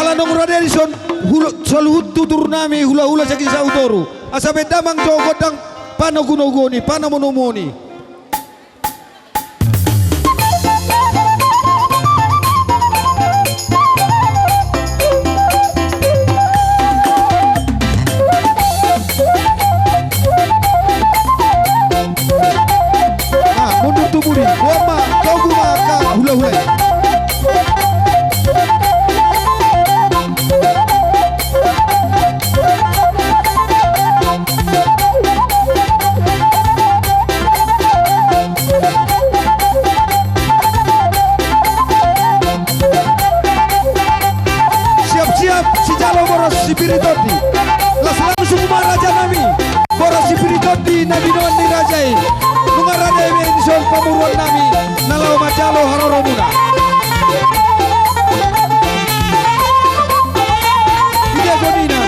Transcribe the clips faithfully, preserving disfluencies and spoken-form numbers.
Naung rade dison hul-, saluhut tutur nami hula-hula sian Sahutoru. Asa bahen damang jo gondang panogunoguon i, panomunomuon i. Nah, mundur tu pudi. Boan ma, togu ma angka hula-hula i. Siap-siap, sijalo boras sipir ni tondi. Las langsung ma raja nami. Boras sipir ni tondi na binoan ni raja i. Nunga rade be dison pamoruon nami na laho manjalo haroromuna. Ide sonina.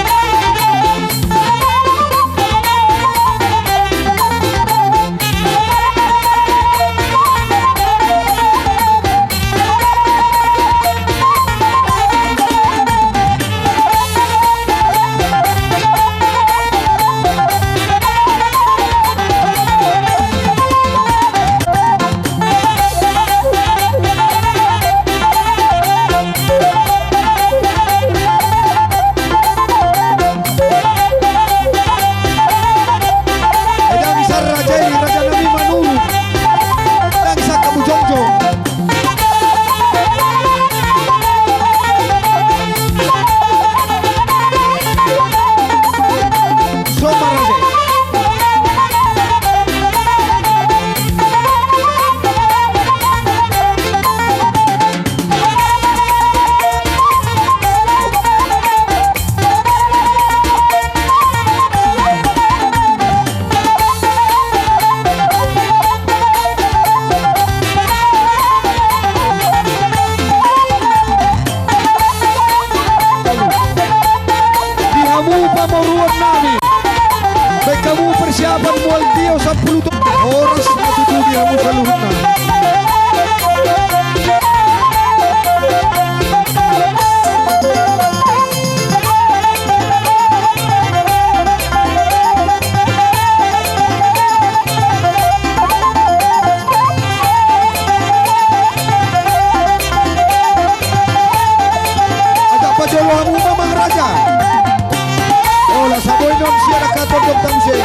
Ndang i sa raja i, raja nami Manurung. Ndang i sa hamu jongjong. Sombong raja i. Di hamu pamoruon nami. Baen hamu persiapan mual tio sampulu tu-, horas ma tutu di hamu saluhutna. Agak pajolo hamu ma amang raja. Ola saboi non sian angka tondong tamuse.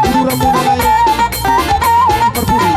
Uduran muna nai. Parpudi.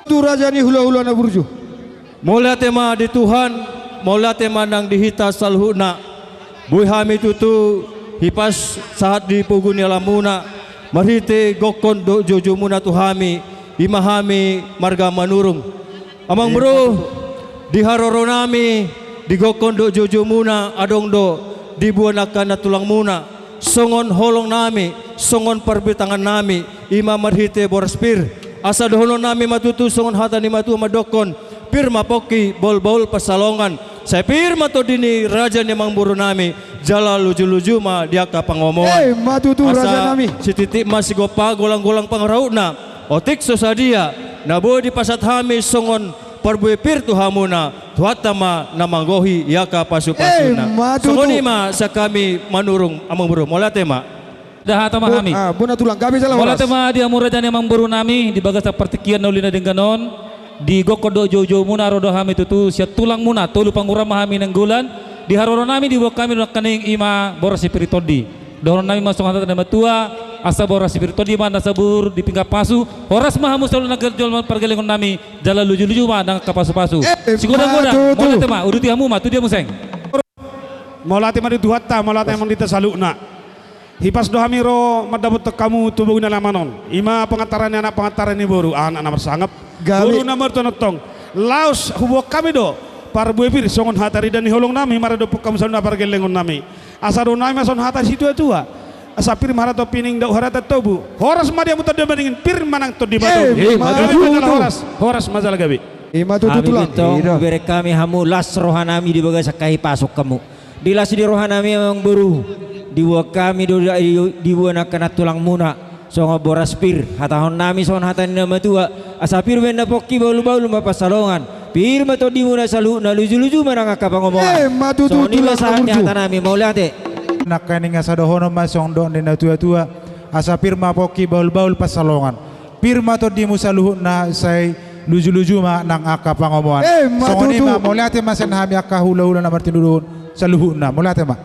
Tu raja ni hulahula na burju. Mauliate ma di Tuhan, mauliate ma nang di hita saluhutna. Boi hami tutu hipas sahat di pogu ni alamuna, marhite gokkon dohot joujoumuna tu hami, i ma hami marga Manurung. Amangboru, di haroro nami, di gokkon dohot joujoumuna, adong do diboan angka na tulangmuna, songon holong nami, songon parbue tangan nami, i ma marhite boras pir. Asa dohonon nami ma tutu songon hata ni natuatua mandokkon, pir ma pongki, bahulbahul pansalongan. Sai pir ma tondi ni raja ni amangboru nami, jala lujuluju ma di angka pangomoan. Eh, ma tutu, raja nami. Asa sititi ma sigompa, golanggolang pangarahutna. Otik so sadia na boi dipasahat hami songon parbue pir tu hamuna, Tuhanta ma na manggohi i angka pasupasuna. Eh, ma tutu. Songon i ma sian hami Manurung, amangboru, mauliate ma. Dahata ma hami. Ah, bona tulang, gabe jala horas. Mauliate ma di hamu raja ni amangboru nami, di bagasan partingkian na uli na denggan on, di gokkon dohot joujoumuna, ro do hami tutu sian tulangmuna, tolu panguruan ma hami Nainggolan, di haroro nami diboan hami do nangkaning i ma boras sipir ni tondi. Dohonon nami ma songon hata ni natuatua, Asa boras sipir tondi ma na saur di pinggan pasu. Horas ma hamu saluhutna jolma pargellengon nami, jala luju-luju ma nang angka pasu-pasu. Eh, sigodang-godang, mauliate ma, uduti hamu ma tu dia muse. Mauliate ma di Tuhanta, mauliate ma di hita saluhutna. Hipas do hami ro mandapothon hamu tu bogi na lamon on. I ma pangantaran ni anak, pangantaran ni boru, anak na marsangap. Gabe. Boru na martua nantong. Laos huboan hami do parbue pir songon hata rida ni holong nami maradophon hamu saluhutna pargellengon nami. Asa dohonon nami ma songon hata ni situa-tua. Asa pir ma hata topi ning dao, hata tobu. Horas ma di hamu tondi ma dingin, pir ma nang tondi ma tobu. Eh, ima tutu. Gabe ma jala horas, horas ma jala gabe. Ima tutu tulang. Hami do tong, ibereng hami hamu las roha nami di bagasan hahipason hamu. Di las ni roha nami amang boru, diboan hami do di, di, diboan angka nantulang muna. Songon boras pir, hatahon nami songon hata ni na matua, asa pir ma na pongki, bahul-bahul ma pansalongan. Pir ma tondimuna saluhutna, luju-luju ma nang angka pangomoan. Eh, ima tutu tulang. Songon i ma sahat ni hata nami, mauliate. Nangkaning asa dohonon ma songon dok ni na tua-tua, asa pir ma pongki, bahul-bahul pansalongan. Pir ma tondimu saluhutna, sai luju-luju ma nang angka pangomoan. Eh, ima tutu. Songon i ma, mauliate ma sian hami angka hula-hula na martindohon saluhutna, mauliate ma.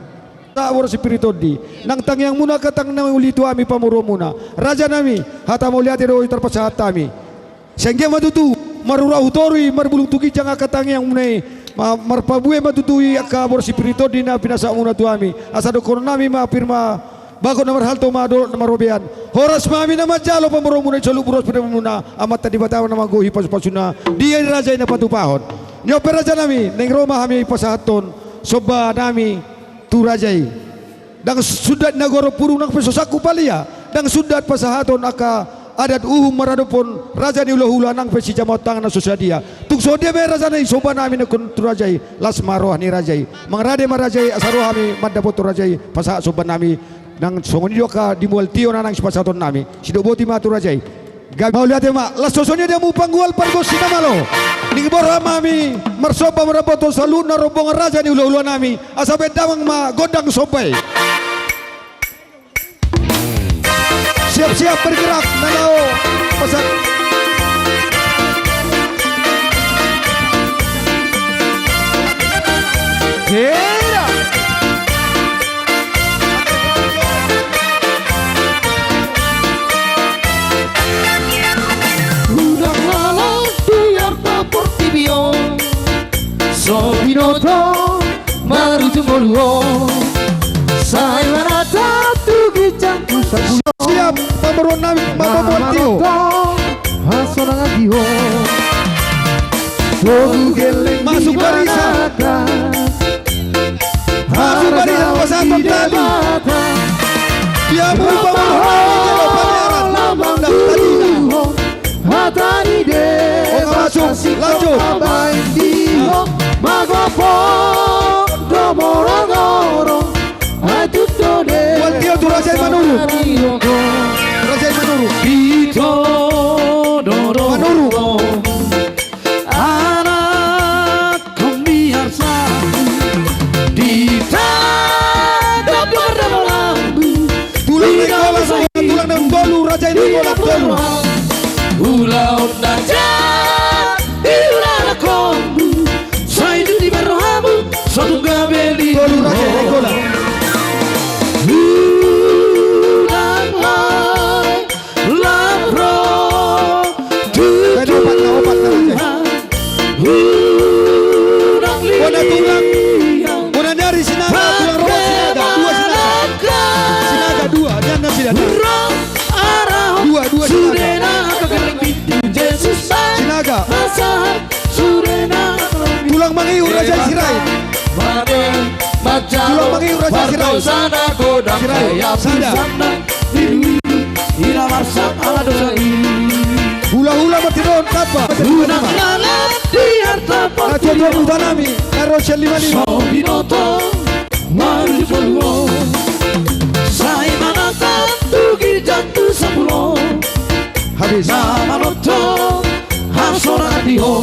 Sahat boras sipir tondi. Nang tangiangmuna angka tang na uli tu hami pamoruonmuna. Raja nami, hata mauliate do i tarpasahat hami. Sai anggiat ma tutu, marura hu toru i, marbulung tu ginjang angka tangiangmuna i. Ma-, marparbue ma tutu i angka boras sipir tondi na pinasahatmuna tu hami. Asa dohonon nami ma pir ma bagot na marhalto ma dolok na marrobean. Horas ma hami na manjalo pamoruonmuna i, saluhut boras pir muna, Amanta Debata na manggohi pasu-pasuna. Dia i raja i na patupahon. Nion pe raja nami, naeng ro ma hami pasahathon somba nami tu raja i. Ndang sundat na goar pudung, nang pe so sangkup palia, ndang sundat pasahaton angka adat uhum maradophon raja ni hula-hula, nang pe sijamaon tangan na so sadia. Tung songon dia ma i raja nami, somba nami nangkin tu raja i, las ma roha ni raja i. Mangarade ma raja i, asa ro hami mandapothon raja i pasahat somba nami. Nang songon i do angka di mual tio na naeng sipasahaton nami. Sidok boti ma tu raja i. Gabe, mauliate ma, laos songon i di hamu panggual pargonsi na malo. Ning borhat ma hami marsomba mandapothon saluhutna rombongan raja ni hula-hula nami, asa baen damang ma gondang somba i. Siap-siap bergerak, na laho pasahat. Hera. Unang lalap di arta portibi on, so binoto marujung ngolu on, sai manatap tu ginjang tu sampulu. Siap, pamoruon nami, mamamoan tio. Hasonangan tio. Togu gelleng. Masuk barisan. Masuk barisan, pasahaton tali. Dia berupa berhala, dia lupa niaran. Dah, tadi dah. Hata ni Debata. Oke, masuk, lanjut. Magopo do morongorong. Buat tio tu raja i Manurung. Raja i Manurung. Ito do do Manurung. Anak komiar sa di tadap do mardabolambu. Tulang Nainggolan, tulang Nainggolan tolu, raja i Nainggolan tolu. Ulaon na jat di ulaon na kombu, sai dung di rohamu so tung gabe lilu. Tolu raja i Nainggolan. Ulang lai. Lapro. Tadi opat na, opat na, opat na. Bona tulang. Bona ni ari Sinaga, tulang Roma Sinaga, dua Sinaga. Sinaga dua, nian na Sinaga. Dua, dua Sinaga. Sinaga. Tulang Mangihu, raja Sirai. Tulang Mangihu, raja Sirai. Sirai. Sada. Hula-hula martinohon tamba. Unang lalap di arta portibi on. Na tua-tua huta nami, na ro sian lima lima. So binoto marujung ngolu on, sai manatap tu ginjang tu sampulu. Habis. Na manonton hasonangan tio.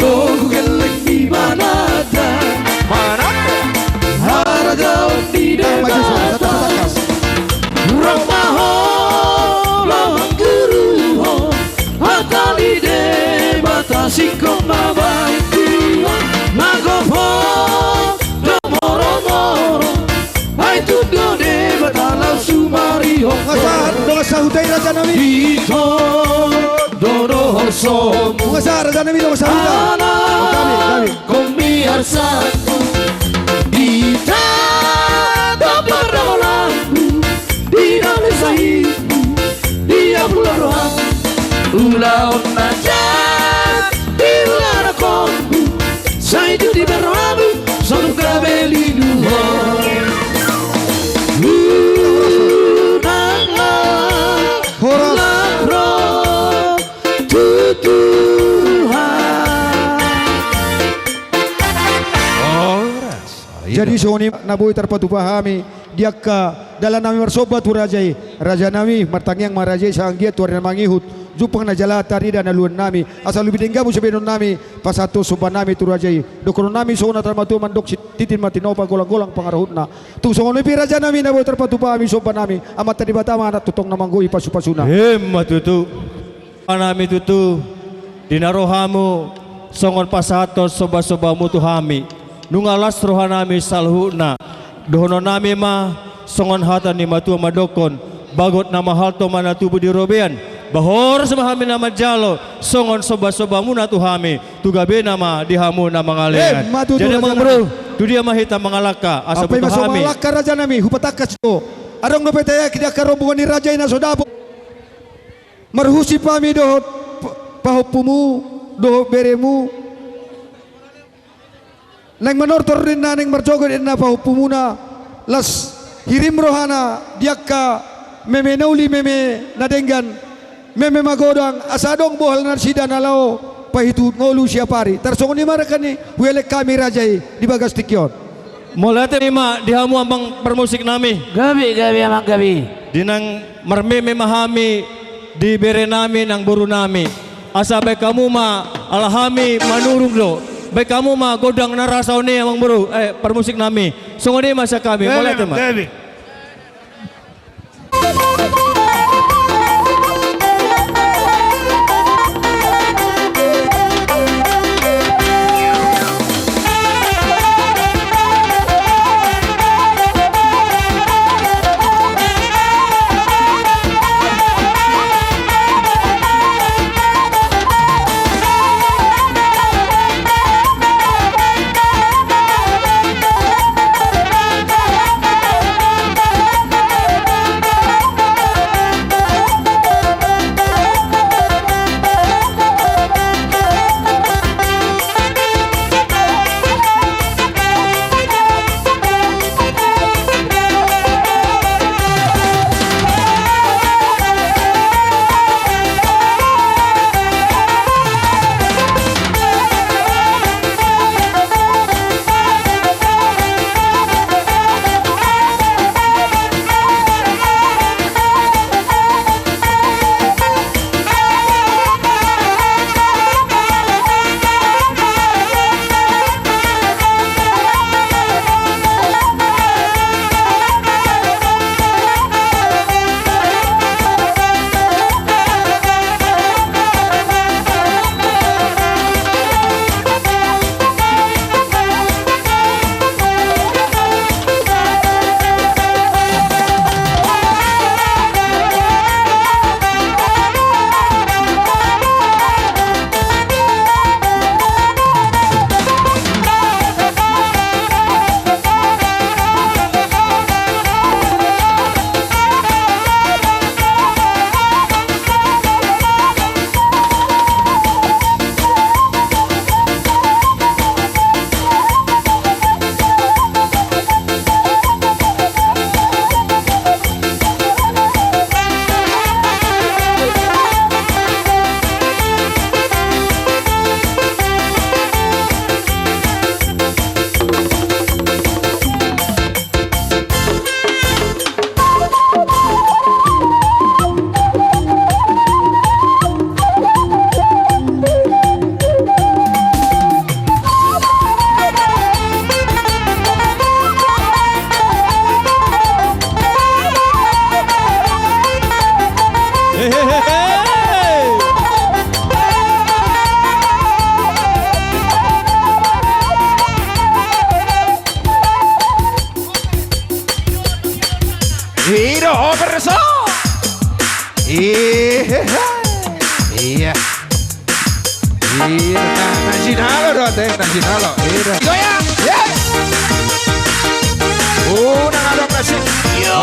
Togu gelleng di manata. Manata. Harajaon ni Debata. Rap ma ho laho mangguru ho. Hata ni Debata singkop ma baen tio. Magopo do morongorong. Ai tutu do Debata laho Mario. Nunga sahat dongan sahuta i, raja nami. Ito dodo hosom. Nunga sahat, raja nami, dongan sahuta. Anak. Gabe, gabe. Komi arsa. Ita do pardaolan. Di dalam sahi. Di apula roham. Ulaon na jat. Di ulaon na kong. Sai tu di berrohamu. Sonung gabe lilu ho. Unang la. Horas. Lapro tu Tuhan. Horas. Jadi songon i ma na boi tarpatupa hami di angka dalan nami marsomba tu raja i. Raja nami, martangiang ma raja i, sai anggiat tu ari na mangihut jumpang na jala, tarida na luan nami, asa lobi denggan muse bahenon nami pasahathon somba nami tu raja i. Dohonon nami songon hata ni natuatua mandok: Tintin ma tinopa, golanggolang pangarahutna. Tung songon i pe, raja nami, na boi tarpatupa hami somba nami, Amanta Debata ma na tongtong na manggohi pasupasuna. Emma tutu. Nami tutu, di na ro hamu songon pasahathon sombasombamu tu hami, nunga las roha nami saluhutna. Dohonon nami ma songon hata ni natuatua mandokhon: Bagot na mahalto ma na tubu di robean. Ba horas ma hami na manjalo songon sombasombamuna tu hami, tu gabena ma di hamu na mangalean. Emma tutu, raja nami. Jadi, amangboru, tu dia ma hita mangalangka? Asa ampe boto ma hami mangalangka, raja nami, hupatangkas do. Adong dope tayakin di angka rombongan ni raja i na so dapot. Marhusip hami dohot pa-, pahompumu, dohot beremu. Naeng manortor ninna, naeng marjogot ninna pahompumuna, las hirim rohana di angka meme na uli, meme na denggan, meme magodang, asa adong bohal nasida na laho paihutihut ngolu siap ari. Tarsongon i ma nangkin huelek hami raja i di bagas tingki on. Mauliate ma di hamu, amang parmusik nami. Gabe, gabe, amang, gabe. Di naeng marmeme ma hami di bere nami nang boru nami. Asa baen hamu ma, ala hami manurung do. Baen hamu ma gondang na ra saon i, amangboru, eh, parmusik nami. Songon i ma sian hami. Gabe, mauliate ma. Gabe. Jinalo do ate, na jinalo. Ida. Goyang. Ye. Unang adong na si. Yo.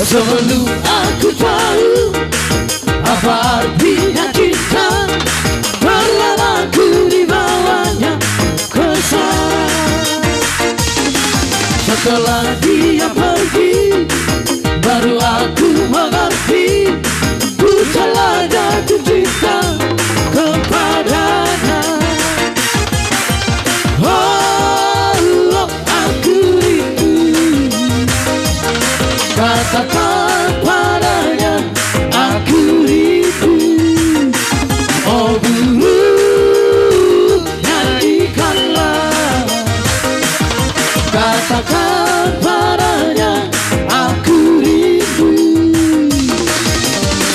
Sebelum aku tahu apa artinya cinta, rela aku dibawanya ke sana. Setelah dia pergi, baru aku mengerti, ku telah jatuh cinta kepadanya. Oh, aku rindu. Katakan padanya, aku rindu. Oh burung, nyanyikanlah. Katakan padanya, aku rindu.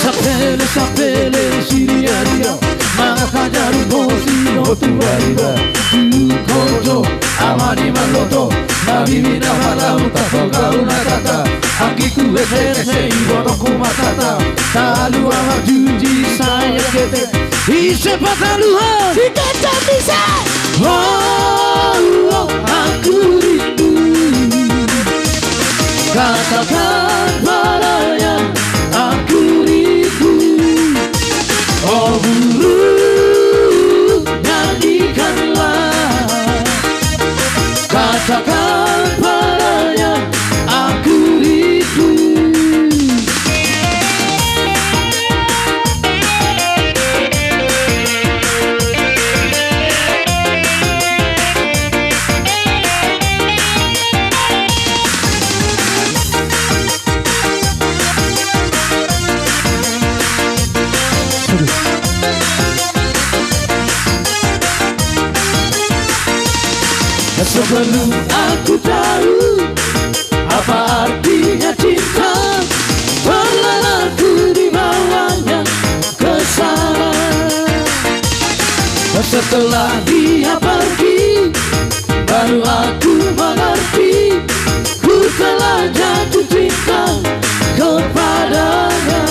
Sapele, sapele, siriaria, mangkajar bosi, hotu bariba, tu kojo, amani maloto, na bibi na mala uta, kogau na tata, anggiku ese ese, ibotongku matata, talu amar juji, saya kete, ise patalu ho. Sikaca bisa. Oh, oh, aku rindu. Katakan padanya, aku rindu. Oh burung, nyanyikanlah. Katakan padanya, aku rindu. Sebelum aku tahu apa artinya cinta, pernah aku dibawanya ke sana. Setelah dia pergi, baru aku mengerti, ku telah jatuh cinta kepadanya.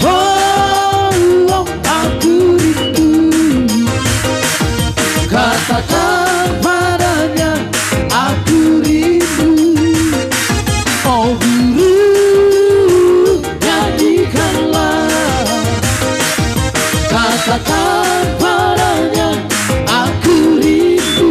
Oh, oh, aku rindu. Katakan padanya, aku rindu. Oh burung, nyanyikanlah. Katakan padanya, aku rindu.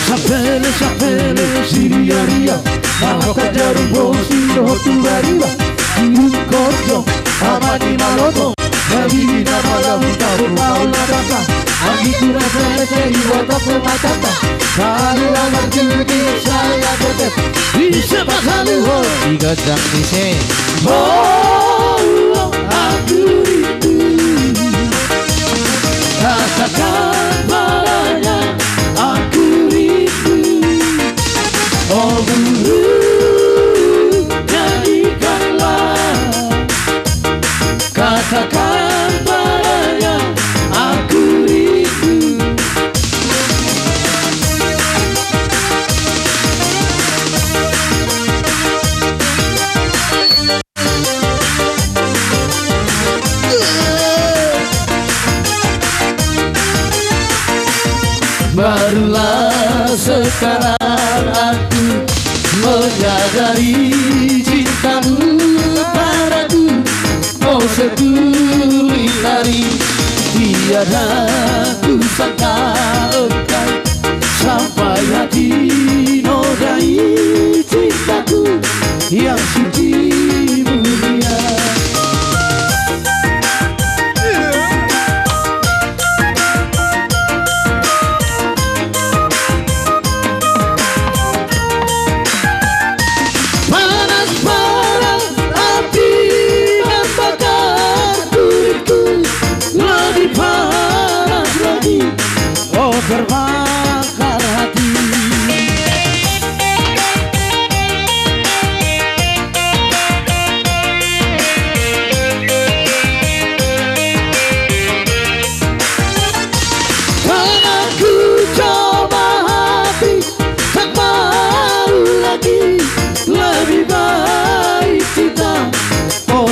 Sapele, sapele, siriaria, mangkajar bosi, hotu bariba, tu kojo, amani maloto, na bibi na mala uta, kogau na tata, anggiku ese ese, ibotongku matata, talu amar juji, saya kete, ise patalu ho. Di gajang di se. Oh, oh, aku rindu. Katakan padanya, aku rindu. Oh burung, nyanyikanlah. Katakan padanya, aku rindu. Barulah sekarang aku menyadari cintamu padaku, oh setulin ari, tiada kusangka engkau sampai hati nodai cintaku yang suci mulia. Panas-panas api membakar tubuhku, lebih panas lagi, oh terbakar hati.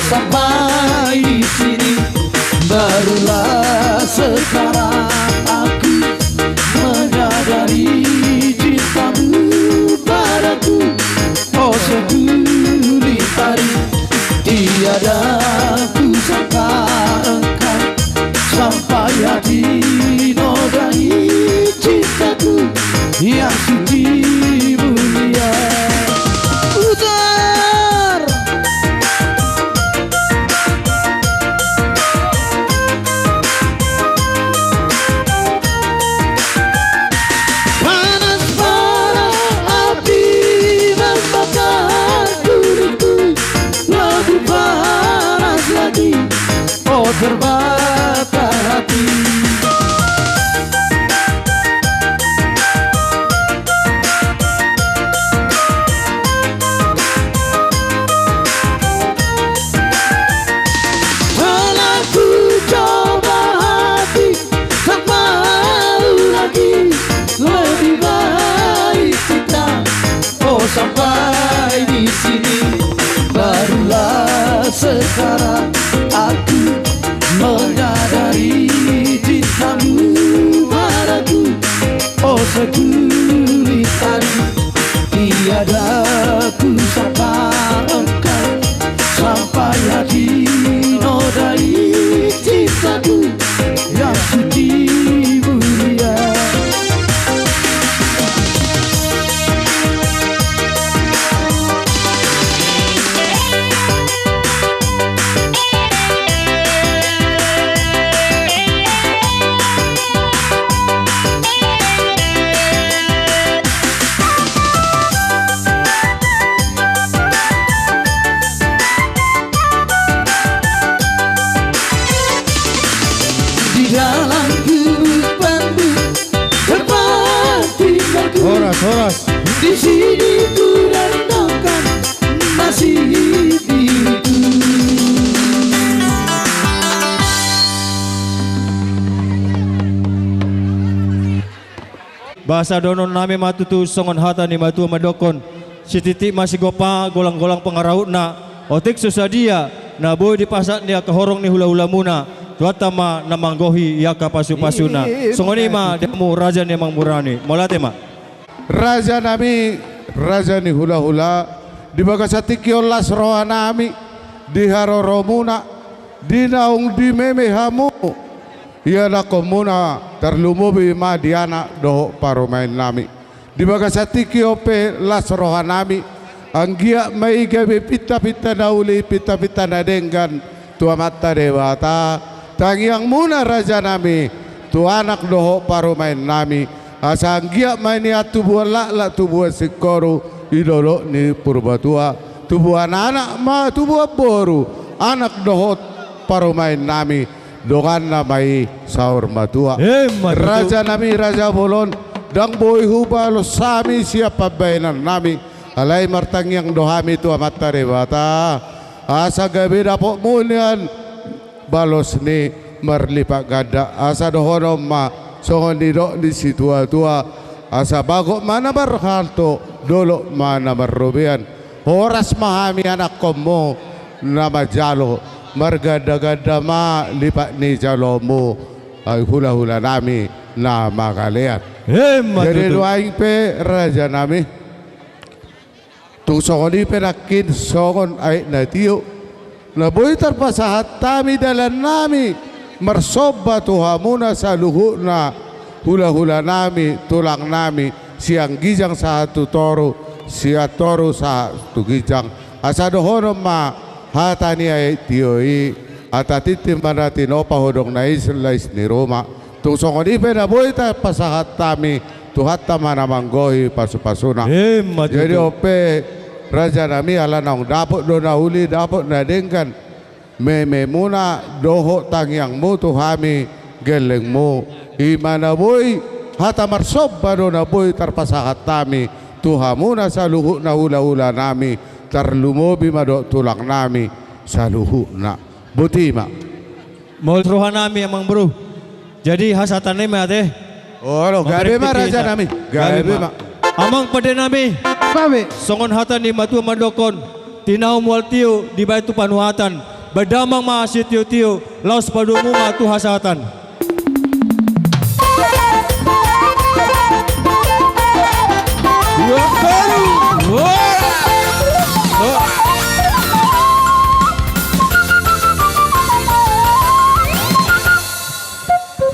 Sampai di sini, barulah sekarang aku menyadari cintamu padaku. Oh, sedunia tadi tiada ku sangka engkau sampai hati nodai cintaku yang suci mulia. Putar! Panas-panas api membakar diriku, lebih panas lagi, oh, terbakar hati. Telah ku coba hati, tak mau lagi, lebih baik kita, oh, sampai di sini. Barulah sekarang aku menyadari cintamu padaku. Oh, sedunia tadi tiada ku sangka engkau sampai hati nodai cintaku yang suci mulia. Di dalam gubuk panduk tempat tinggalku. Horas, horas. Di sini ku rendangkan nasib diriku. Bahasa dohonon nami ma tutu songon hata ni matua mandokkon: Sititik ma sigompa, golang-golang pangarahutna. Otik so sadia na boi dipasahat ni angka horong ni hula-hulamuna, Tuhanta ma na manggohi angka pasu-pasuna. Songon i ma di hamu raja ni Amangboru i. Mauliate ma. Raja nami, raja ni hula-hula, di bagasan tingki on las roha nami di haroromuna, di naung dimeme hamu ianakkonmuna, tarlumobi ma di anak dohot parumaen nami. Di bagasan tingki on pe las roha nami, anggiat ma i gabe pinta-pinta na uli, pinta-pinta na denggan tu Amanta Debata, tangiangmuna raja nami, tu anak dohot parumaen nami, asa anggiat ma i nian tubuan laklak, tubuan singkoru di dolok ni Purbatua, tubuan anak ma, tubuan boru, anak dohot parumaen nami, donganna ma i saur matua. Emma tutu. Raja nami, raja bolon, ndang boi hubalos hami sian pambahenan nami, alai martangiang do hami tu Amanta Debata, asa gabe dapotmu nian balos ni marlipat ganda, asa dohonon ma songon nidok ni situa-tua: Asa bagot ma na marhalto, dolok ma na marrobean. Horas ma hami anakkonmu na manjalo, marganda-ganda ma lipat ni jaloonmu, ai hula-hula nami na mangalean. Emma tutu. Jadi nuaeng pe raja nami, tung songon i pe nangkin songon aek na tio na boi tarpasahat hami dalan nami marsomba tu hamuna saluhutna, hula-hula nami, tulang nami, sian ginjang sahat tu toru, sian toru sahat tu ginjang. Asa dohonon ma hata ni aek tio i: Hata tintin ma na tinopa, hodong na isil lais ni ruma. Tung songon i pe na boi tarpasahat hami, Tuhanta ma na manggohi pasu-pasuna. Emma tutu. Jadi on pe raja nami, ala naung dapot do na uli, dapot na denggan mememuna dohot tangiangmu tu hami gellengmu, i ma na boi, hata marsomba do na boi tarpasahat hami tu hamuna saluhutna hula-hula nami, tarlumobi ma dohot tulang nami saluhutna. Boti ma. Mauliate roha nami, Amangboru. Jadi hasahatan i ma ate. Olo, gabe ma raja nami. Gabe ma. Amang pande nami. Gabe. Songon hata ni matua mandokkon: Tinahu mual tio dibaen tu panuhatan, Baen damang ma sitiotio, laos padomu ma tu hasahatan.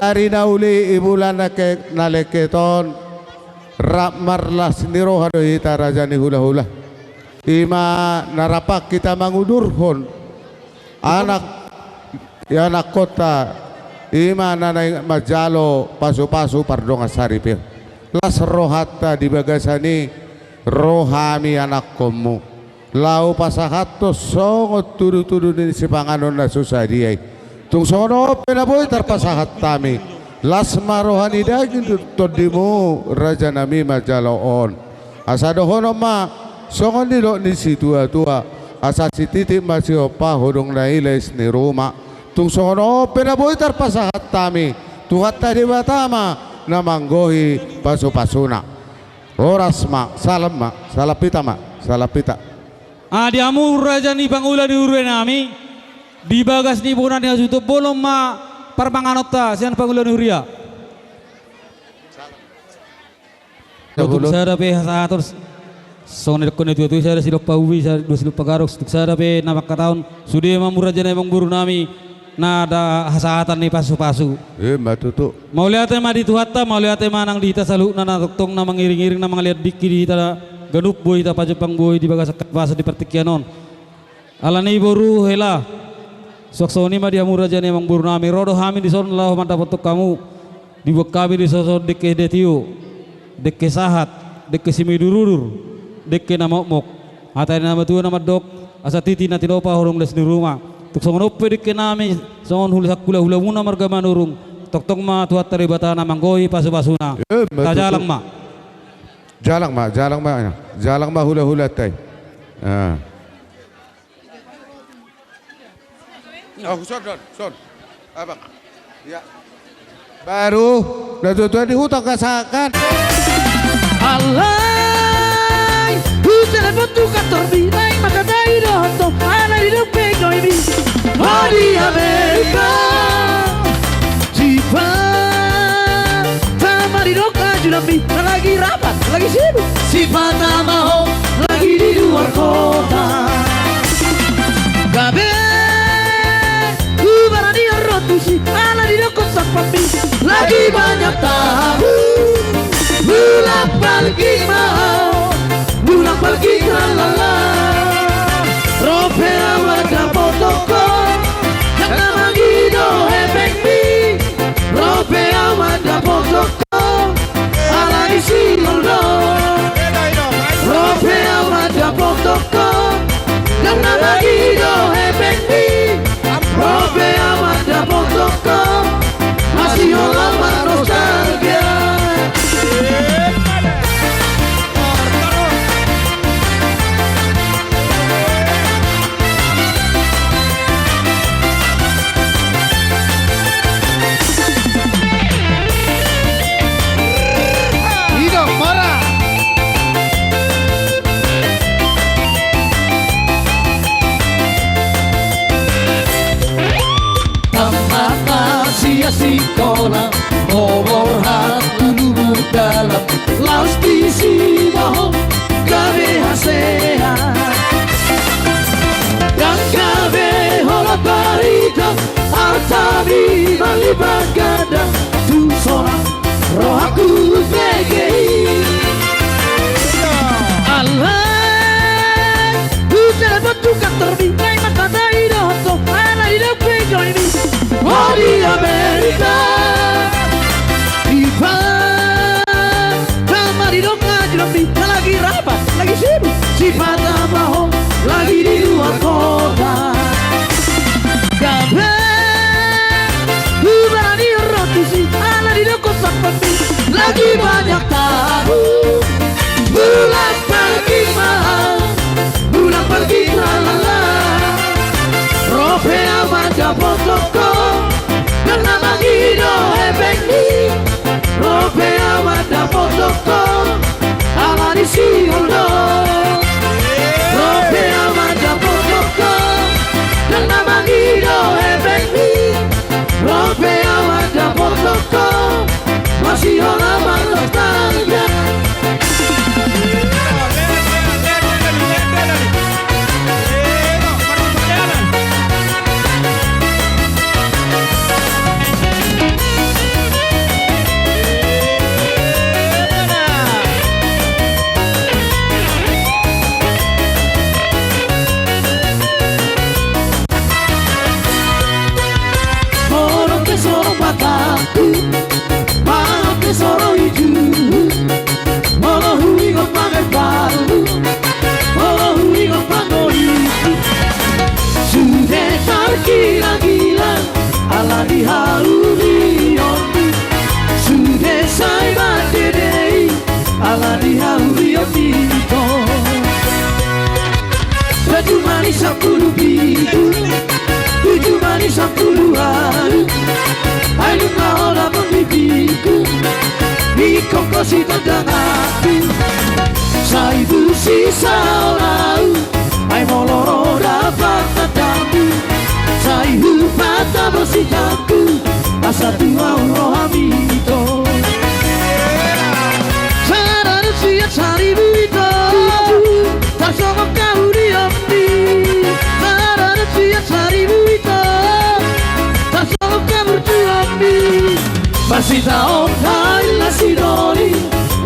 Ari na uli i bulan na ke-, na lengket on, rap marlas ni roha do hita raja ni hulahula. I ma na rap hita mangudurhon anak, i anakkonta, i ma na naeng manjalo pasupasu pardongan saripe. Las rohanta di bagasan i, ro hami anakkonmu. Laho pasahathon songon tudutudu ni sipanganon na so sadia i. Tung songon on pe na boi tarpasahat hami, las ma roha ni daging tondimu, rajanami manjalo on. Asa dohonon ma songon nidok ni situatua, asa sititi ma sihompa hudung na i les ni ruma. Tung songon on pe na boi tarpasahat hami, Tuhanta Debata ma na manggohi pasupasuna. Horas ma, salam ma, salam hita ma, salam hita. Ah, di hamu raja ni pangula ni huria nami, di bagas ni bona ni hasuhuton bolon ma parmanganonta sian pangula ni huria. Tung sada pe hasahaton, songon na nidokkon ni tuatua, sada silompa ubi, sada dua silompa gadok, tung sada pe na mangkatahon, sude ma hamu raja ni amangboru nami, na da hasahatan ni pasupasu. Ima tutu. Mauliate ma di Tuhanta, mauliate ma nang di hita saluhutna na tongtong na mangiringiring, na mangalean dingki di hita ganup boi hita pajumpang boi di bagasan hahipason di partingkian on. Alani i boru hela, suang songon i ma di hamu raja ni amangboru nami, ro do hami dison laho mandapothon hamu. Diboan hami dison songon dengke na tio, dengke sahat, dengke simudurudur, dengke na mokmok. Hata ni na matua na mandok, asa titi na tinopa hudung les ni ruma. Tung songon on pe dengke nami, songon hula, hulahulamuna marga Manurung, tongtong ma Tuhanta Debata na manggohi pasupasuna. Ima tutu. Tajalang ma. Jalang ma, jalang ma, jalang ma hulahulanta i. Ah. Oh, son, son, son. Abang. Ya. Baru, na tuatua di huta kasakan. Alai, hutelepon tu kantormi, naeng mangkatai dohot ho, ala didok pe doimi. Ho di Amerika. Sipata ma didok ajudanmi, na lagi rapat, lagi sibuk. Sipata ma ho lagi di luar kota. Gabe hubarani on ro tusi, ala didok ho sampami. Lagi banyak tamu. Mulak parging ma ho. Mulak parging halala. Ro pe au mandapothon ho. Ndang na mangido hepengmi. Ro pe au mandapothon ho. Ala ni sihol do. Ro pe au mandapothon ho. Ndang na mangido hepengmi. Ro pe au mandapothon ho. Masihol au marnostalgia. Idok mora. Tamat na sian sikola, borhat tu lubuk dalam, laos disi ma ho gabe hasea. Ndang gabe holan barita, artami malipat ganda, tung sonang rohangku bege i. Alai, hutelepon tu kantormi, naeng mangkatai dohot ho, ala didok pe doimi. Ho di Amerika. Sipata ma didok ajudanmi, na lagi rapat, lagi sibuk. Sipata ma ho lagi di luar kota. Gabe hubarani on ro tusi, ala didok ho sampami. Lagi banyak tamu. Mulak parging ma ho. Mulak parging halala. Ro pe au mandapothon ho. Ndang na mangido hepengmi. Ro pe au mandapothon ho. Ala ni sihol do. Ro pe au mandapothon ho. Ndang na mangido Sitandang ahu, sai busi saola ahu, ai molo ro da partandangmu, sai hupatabo sitangku, asa tua ro hami ito. Sada na sian saribu ito, tarsongon hamu di ompu. Sada na sian saribu ito, tarsongon hamu di ompu. Masitaon hail na sidoli,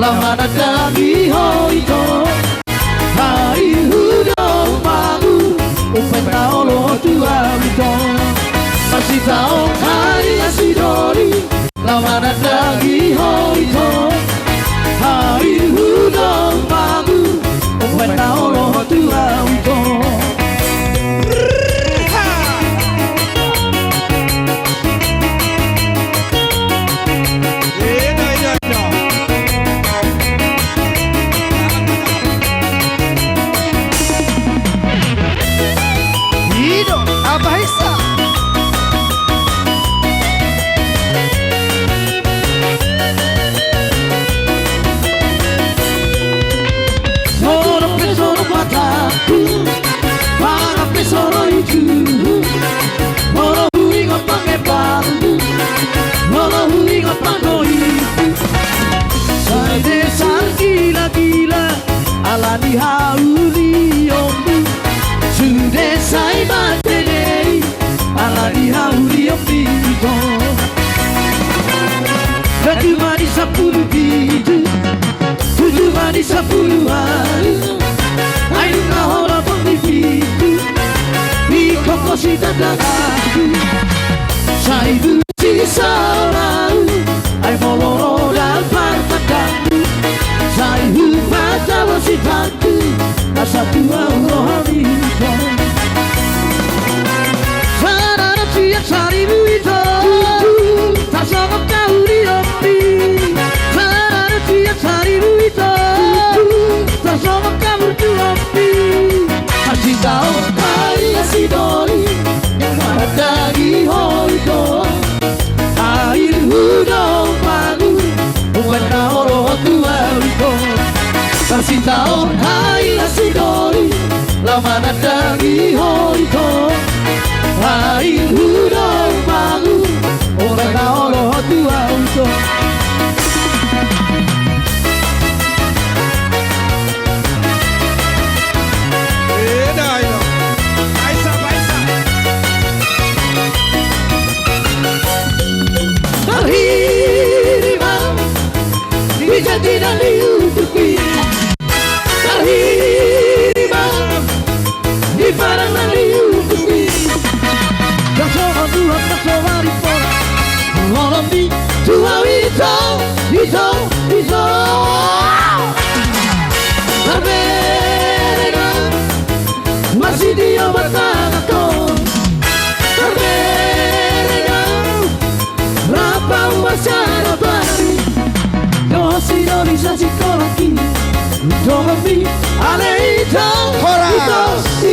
laho manandangi ho ito. Hail hu do umbahen, umbahen na olo ho tu ahu ito. Masitaon hail na sidoli, laho manandangi ho ito. Hail hu do umbahen, umbahen na olo ho tu ahu ito. Ido, apa hisa? Songon pe songon mataku, mangan pe songon ihu, molo huingot pangembanganmu, molo huingot panggohimu, sai desa gila-gila ala ni haulianmu. Sude sai mate dei ala ni haulianmu ito. Tujuh ma di sampulu pitu, tujuh ma di sampulu ualu, ai nunga holan di pitu, ingkon ho sitandang ahu. Sai busi saola ahu, ai molo ro da partandangmu, sai hupatabo sitangku, asa tua ro hami ito. Sada na sian saribu ito, tarsongon hamu di ompu. Sada na sian saribu ito, tarsongon hamu di ompu. Masitaon hail na sidoli, manandangi ho ito. Hail hu do umbahen, umbahen na olo ho tu ahu ito. Masitaon hail na sidoli, laho manandangi ho ito. Hail hu do umbahen, umbahen na olo ho tu ahu ito. Eda, eda. Baisa, baisa. Tarhiri ma di jati na liutupi. Tarhiri ma di padang na liutupi. Ndang songon Tuhan na so marimpona. Molo di tua ito, ito, ito. Tarberengan ma sitio martangan ho. Tarberengan rap hamu marsadari. Dohot sidoli sasikola ki. Dongan ni ale ito, horas, ito,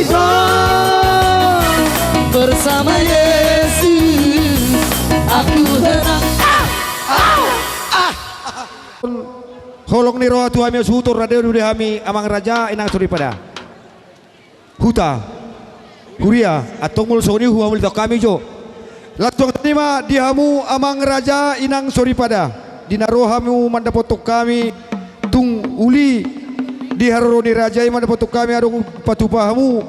ito. Bersama Yesus aku tenang. Ah, ah, ah. Holong ni roha tu hami, suhut rade do di hami amang raja, inang soripada. Huta, huria, antong molo songon i huhaholi hami jo. Laos songon i ma di hamu amang raja, inang soripada. Di na ro hamu mandapothon hami tung uli di haroro ni raja i, mandapothon hami adong patupa hamu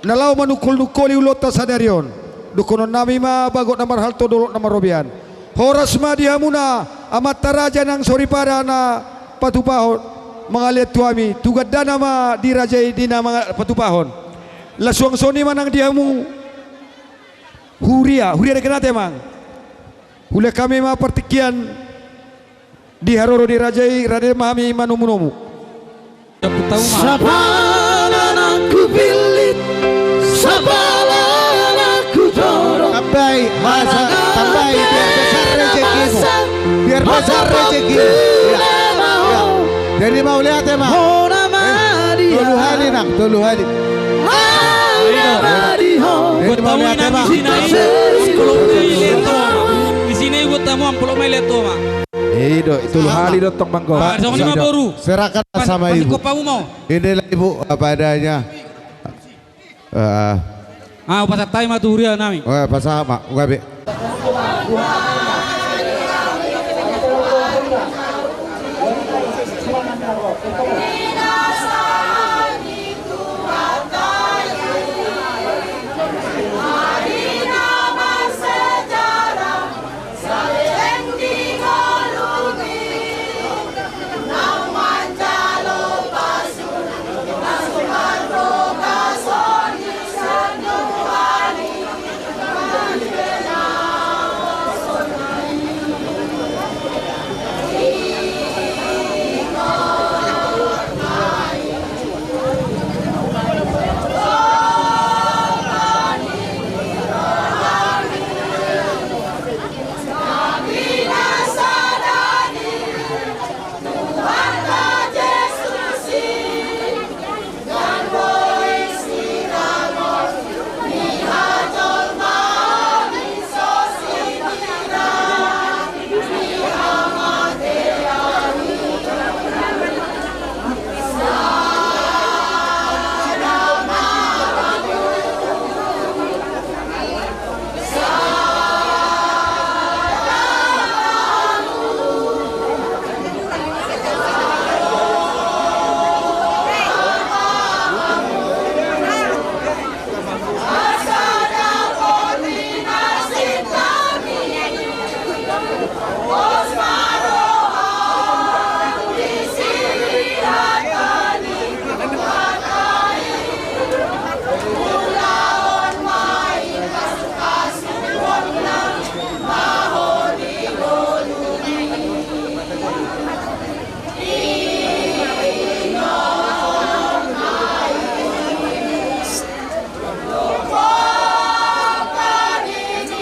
na laho manungkol-nungkoli ulaonta sadari on. Dohonon nami ma bagot na marhalto, dolok na marrobean. Horas ma di hamuna amanta raja, inang soripada na patupahon, mangalean tu hami, tu gandana ma di raja i di na manga-, patupahon. Laos suang songon i ma nang di hamu huria, huria Deganate, amang. Hulean hami ma partingkian di haroro ni raja i, rade ma hami manomu-nomu. Sapala na hupillit, sapala na hutodong. Tambai, masa, tambai, biar besar rezekimu. Biar besar rezekimu. Ya, ya. Jadi mauliate ma. Eh, tolu hali, nang, tolu hali. Jadi mauliate ma. Di sini buat tamu, amplop ma i lean tu ho ma. Ido, tolu hali do tong manggohi. Ah, songon i ma boru. Serahkan sama ibu. Inilah ibu apa adanya. Ah, hupasahat hami ma tu huria nami. Oh, pasahat ma, gabe.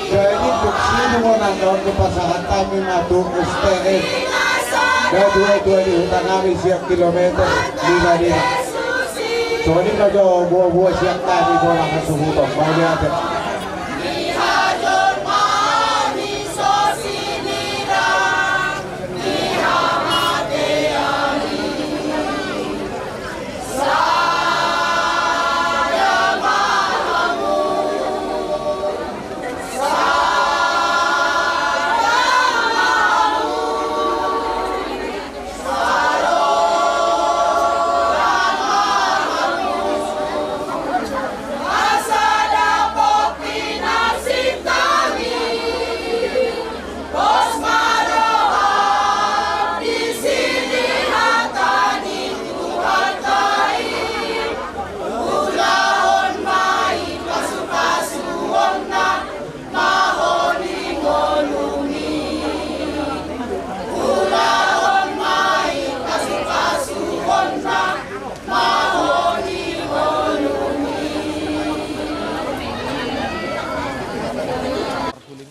Jadi, tuksi di mana kau ke pasahat kami matu S T N. Dua dua di huta nami siap kilometer lima lima. Soalnya kau jauh buah-buah siap kami bola kasih hutan. Mau lihat ya.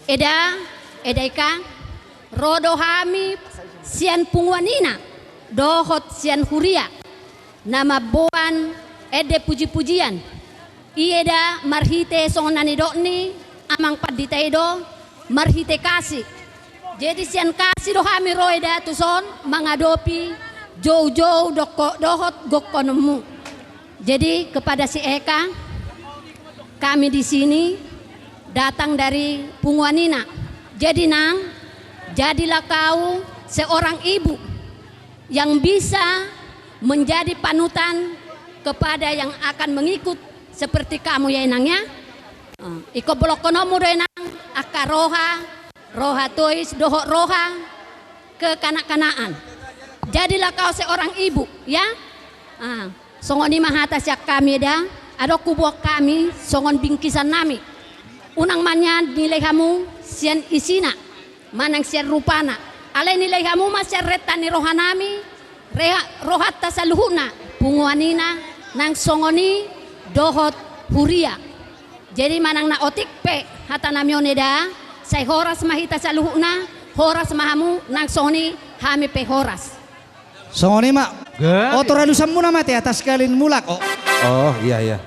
Eda, Eda Ika, ro do hami sian punguan ina dohot sian huria na mamboan ende puji-pujian. I Eda, marhite songon na nidok ni amang pandita i do, marhite kasih. Jadi sian kasih do hami ro Eda tuson mangadopi jou-jou dohot gokhononmu. Jadi kepada si Eka, kami di sini datang dari punguan ina. Jadi Nang, jadilah kau seorang ibu yang bisa menjadi panutan kepada yang akan mengikut seperti kamu ya Inang ya. Eh, ingkon bolongkononmu do Inang angka roha, roha tois dohot roha kekanak-kanakan. Jadilah kau seorang ibu ya. Ah, songon i ma hata sian hami Eda. Adong huboan hami songon bingkisan nami. Unang ma nian nilai hamu sian isina manang sian rupana. Alai nilai hamu ma sian renta ni roha nami, rohanta saluhutna, punguan ina nang songon i dohot huria. Jadi manang na otik pe hata nami on Eda, sai horas ma hita saluhutna, horas ma hamu nang songon i hami pe horas. Songon i ma. Oto ralusanmuna ma te atas kalin mulak o. Oh iya iya.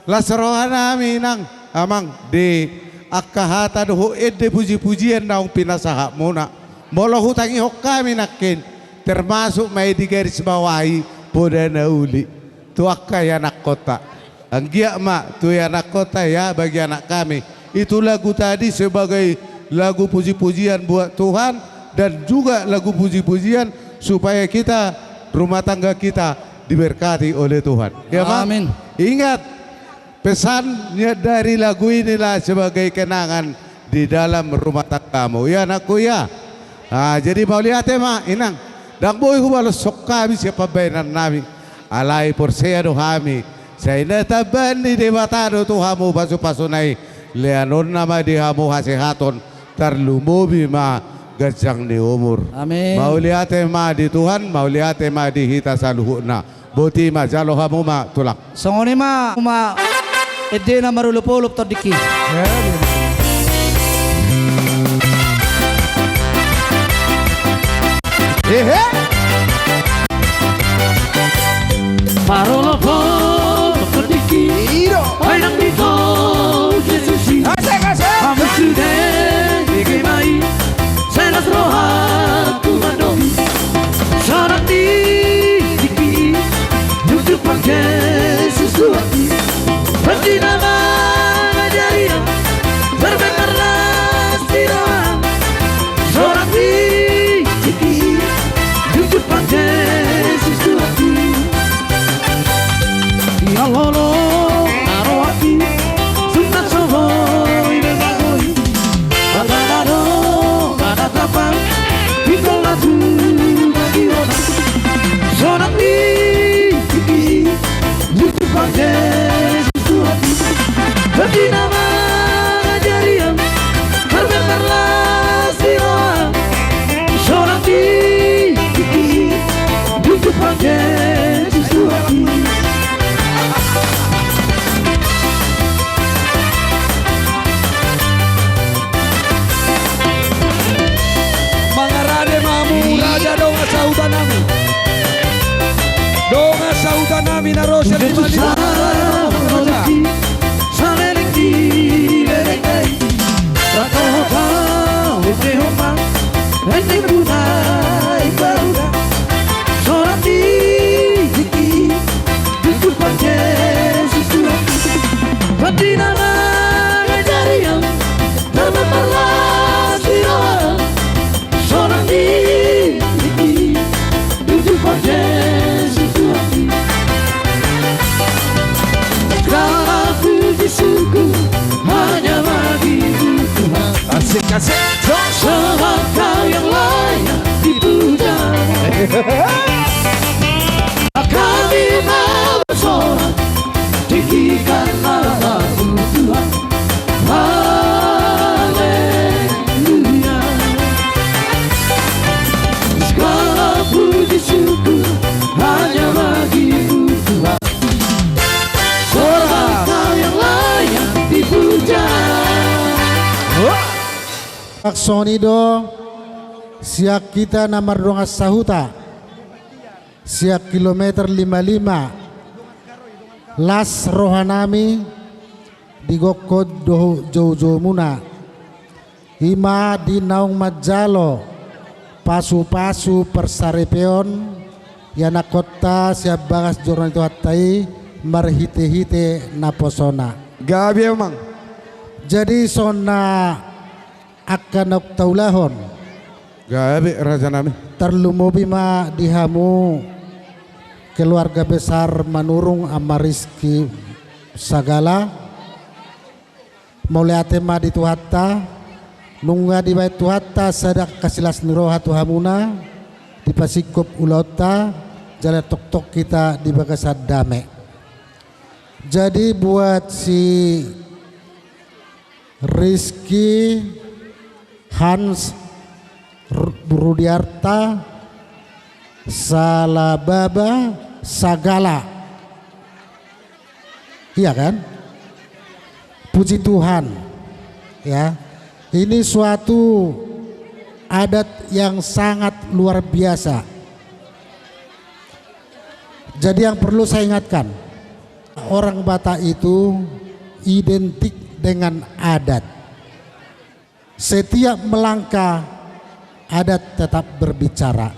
Las roha nami Nang, Amang, di angka hata dohot ende puji-pujian naung pinasahatmuna. Molo hutangihon hami nangkin, termasuk ma i digarisbawahi poda na uli tu angka ianakkonta. Anggiat ma tu ianakkonta, ya, bagi anak kami, itu lagu tadi sebagai lagu puji-pujian buat Tuhan dan juga lagu puji-pujian supaya kita, rumah tangga kita diberkati oleh Tuhan. Ya, Mak? Amin. Ingat, pesan dari lagu inilah sebagai kenangan di dalam rumah tanggamu, ya, anakku, ya. Ah, jadi mauliate ma, Inang. Ndang boi hubalashon hami sian pambahenannami. Alai porsea do hami, sai na tambaan ni Debata do tu hamu pasupasuna i. Leanonna ma di hamu hasehaton, tarlumobi ma ganjang ni umur. Amin. Mauliate ma di Tuhan, mauliate ma di hita saluhutna. Boti ma, jalo hamu ma, Tulang. Songon i ma, ma endena marolopolop tondingki. Ehe. Marolopolop tondingki. Iro. Ai nang di tol Jesus i. Asik, asik. Hamu sude dege ma i. Sai las rohangku mandok i. Sonang di tingki i, jujur pang Jesus Tuhan i. Boti na mangajari au, berbenarlah si roha. Sonang di tingki i, jujur pang Jesus Tuhan i. Ia lolo na rohangki, sunat so boi be bagoi. Mangala do manatapang, pinggol na tu bagi ona. Sonang di tingki i, jujur pang Jesus Tuhan i. Boti na mangajari au, berbenarlah si roha. Sonang di tingki i, jujur pang Jesus Tuhan i. Mangarade ma hamu raja dongan sahutanami. Dongan sahutanami na ro sian lima lima. Saleleng di leleng nai. Raka hota, oke homa. Ende punai baruda. Sonang di tingki i, jujur pang Jesus Tuhan i. Boti na mangajari au, berbenarlah si roha. Sonang di tingki i, jujur pang Jesus Tuhan i. Segala puji syukur hanya bagimu Tuhan. Asik, asik. Sebab Kau yang layak dipuja. Kami mau bersorak, tinggikan namamu Tuhan. Haleluya. Segala puji syukur hanya bagimu Tuhan. Sebab Kau yang layak dipuja. Songon i do sian hita na mardongan sahuta sian kilometer lima lima. Las rohanami di gokhon dohot joujoumuna, i ma di naung manjalo pasupasu parsaripeon ianakkonta sian bagas joro ni Tuhanta i marhitehite naposona. Gabe, Amang. Jadi songon na angka naung taulahon. Gabe, rajanami. Tarlumobi ma di hamu keluarga besar Manurung, Ama Rizky Sagala. Mauliate ma di Tuhanta, nunga dibahen Tuhanta sada angka silas ni roha tu hamuna, dipasingkop ulaonta, jala tongtong hita di bagasan dame. Jadi buat si Rizky, Hans, Ru-, Rudiarta, Salababa, Sagala. Iya kan? Puji Tuhan. Ya. Ini suatu adat yang sangat luar biasa. Jadi yang perlu saya ingatkan, orang Batak itu identik dengan adat. Setiap melangkah, adat tetap berbicara.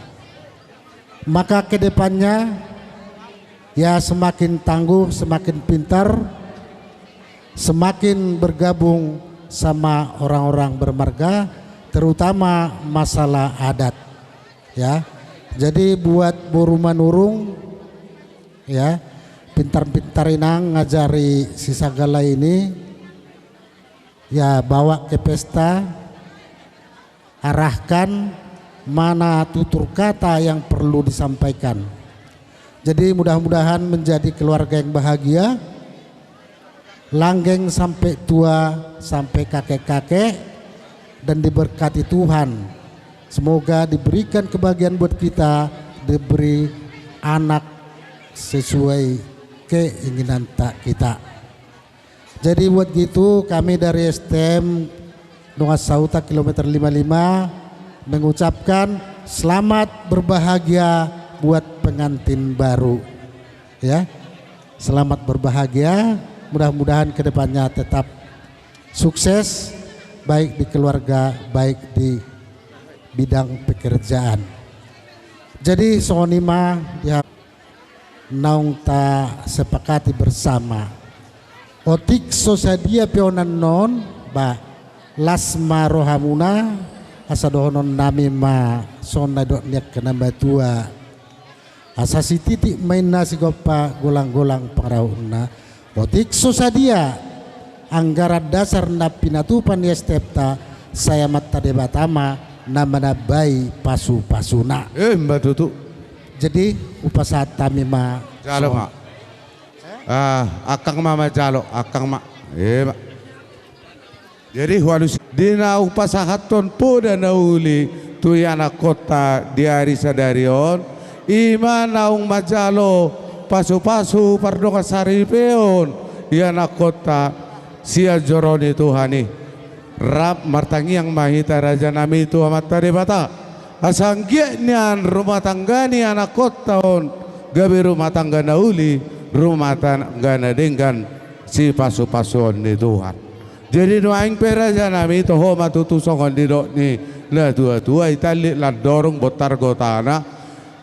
Maka ke depannya, ya, semakin tangguh, semakin pintar, semakin bergabung sama orang-orang bermarga, terutama masalah adat. Ya. Jadi buat boru Manurung, ya, pintar-pintar inang ngajari si Sagala ini, ya, bawa ke pesta, arahkan mana tutur kata yang perlu disampaikan. Jadi mudah-mudahan menjadi keluarga yang bahagia, langgeng sampai tua, sampai kakek-kakek, dan diberkati Tuhan. Semoga diberikan kebahagiaan buat kita, diberi anak sesuai keinginan ta-, kita. Jadi buat gitu, kami dari S T M Dongan Sahuta kilometer lima lima mengucapkan selamat berbahagia buat pengantin baru. Ya. Selamat berbahagia, mudah-mudahan ke depannya tetap sukses, baik di keluarga, baik di bidang pekerjaan. Jadi, songon i ma di ha-, naung tasepakati bersama. Otik so sadia pe on annon, ba, las ma rohamuna, asa dohononnami ma songon na nidok ni angka na matua. Asa sititik ma inna, sigompa golang-golang pangarahutna. Otik so sadia anggaran dasar na pinatupa ni S T M-ta, sai Amanta Debata ma na manambai pasu-pasuna. Eh, ima tutu. Jadi, hupasahat hami ma. Jalo ma. Ah, angkang ma manjalo, angkang ma. Eh, ma. Jadi, hualusi, di naung pasahathon poda na uli tu ianakkonta di ari sadari on, ima naung manjalo pasu-pasu pardongan saripeon ianakkonta sian joro ni Tuhan i. Rap martangiang ma hita, rajanami, tu Amanta Debata, asa anggiat nian rumah tangga ni anakkonta on gabe rumah tangga na uli, rumah tangga na denggan, sipasu-pasuon ni Tuhan. Jadi nuaeng pe, rajanami, toho ma tutu songon nidok ni natua-tua, itallik landorung bontar gotana,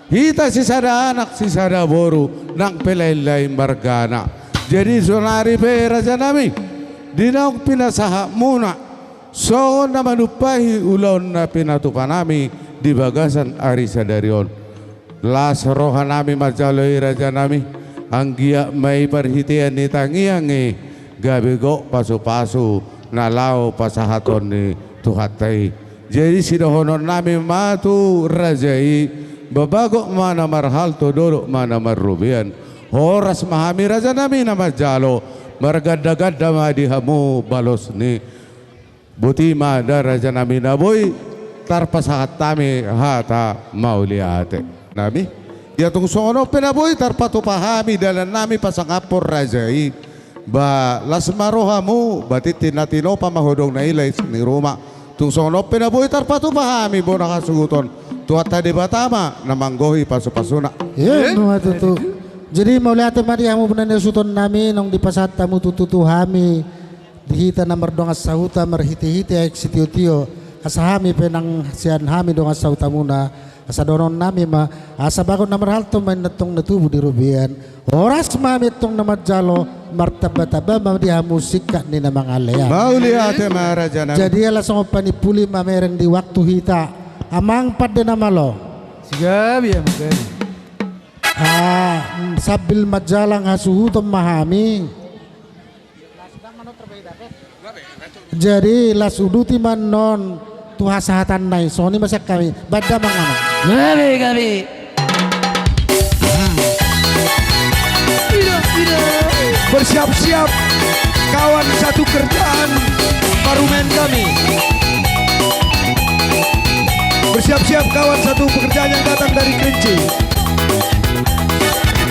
hita sisada anak sisada boru, nang pe lain-lain margana. Jadi saonari pe, rajanami, di naung pinasahatmuna songon na manumpahi ulaon na pinatupanami di bagasan ari sadari on, las rohanami manjalo i, rajanami, anggiat ma i parhitean ni tangiang i gabe gok pasu-pasu na laho pasahaton ni Tuhanta i. Jadi sidohononnami ma tu raja i, ba bagot ma na marhalto, dolok ma na marrobean. Horas ma hami, rajanami, na manjalo, marganda-ganda ma di hamu balos ni. Boti ma da, rajanami, na boi tarpasahat hami hata mauliate nami. Ia tung songon on pe na boi tarpatupa hami dalannami pasangaphon raja i, ba las ma rohamu, ba tintin na tinopa ma hodong na i, lais ni ruma. Tung songon on pe na boi tarpatupa hami bona hasuhuton, Tuhanta Debata ma na manggohi pasu-pasuna. Ia, eh? Ima tutu. Jadi mauliate ma di hamu bona ni hasuhutonnami, naung dipasahat hamu tutu tu hami di hita na mardongan sahuta marhite-hite aek sitio-tio, asa hami pe nang sian hami dongan sahutamuna, asa dohononnami ma, asa bagot na marhalto ma inna tong na tubu di robean. Horas ma hami tong na manjalo, martamba-tamba ma di hamu singkat ni na mangalean. Mauliate ma, rajanami. Jadi ala songon panimpuli mamereng di waktu hita, amang pande na malo. Sigabi, amang gabi. Ah, mm, sambil manjalang hasuhuton ma hami. Jadi las uduti ma annon tu hasahatanna i, songon i ma sian hami. Baen damang, amang. Gabe, gabe. Bersiap-siap kawan satu kerjaan parumaen kami. Bersiap-siap kawan satu pekerjaan yang datang dari Kerinci.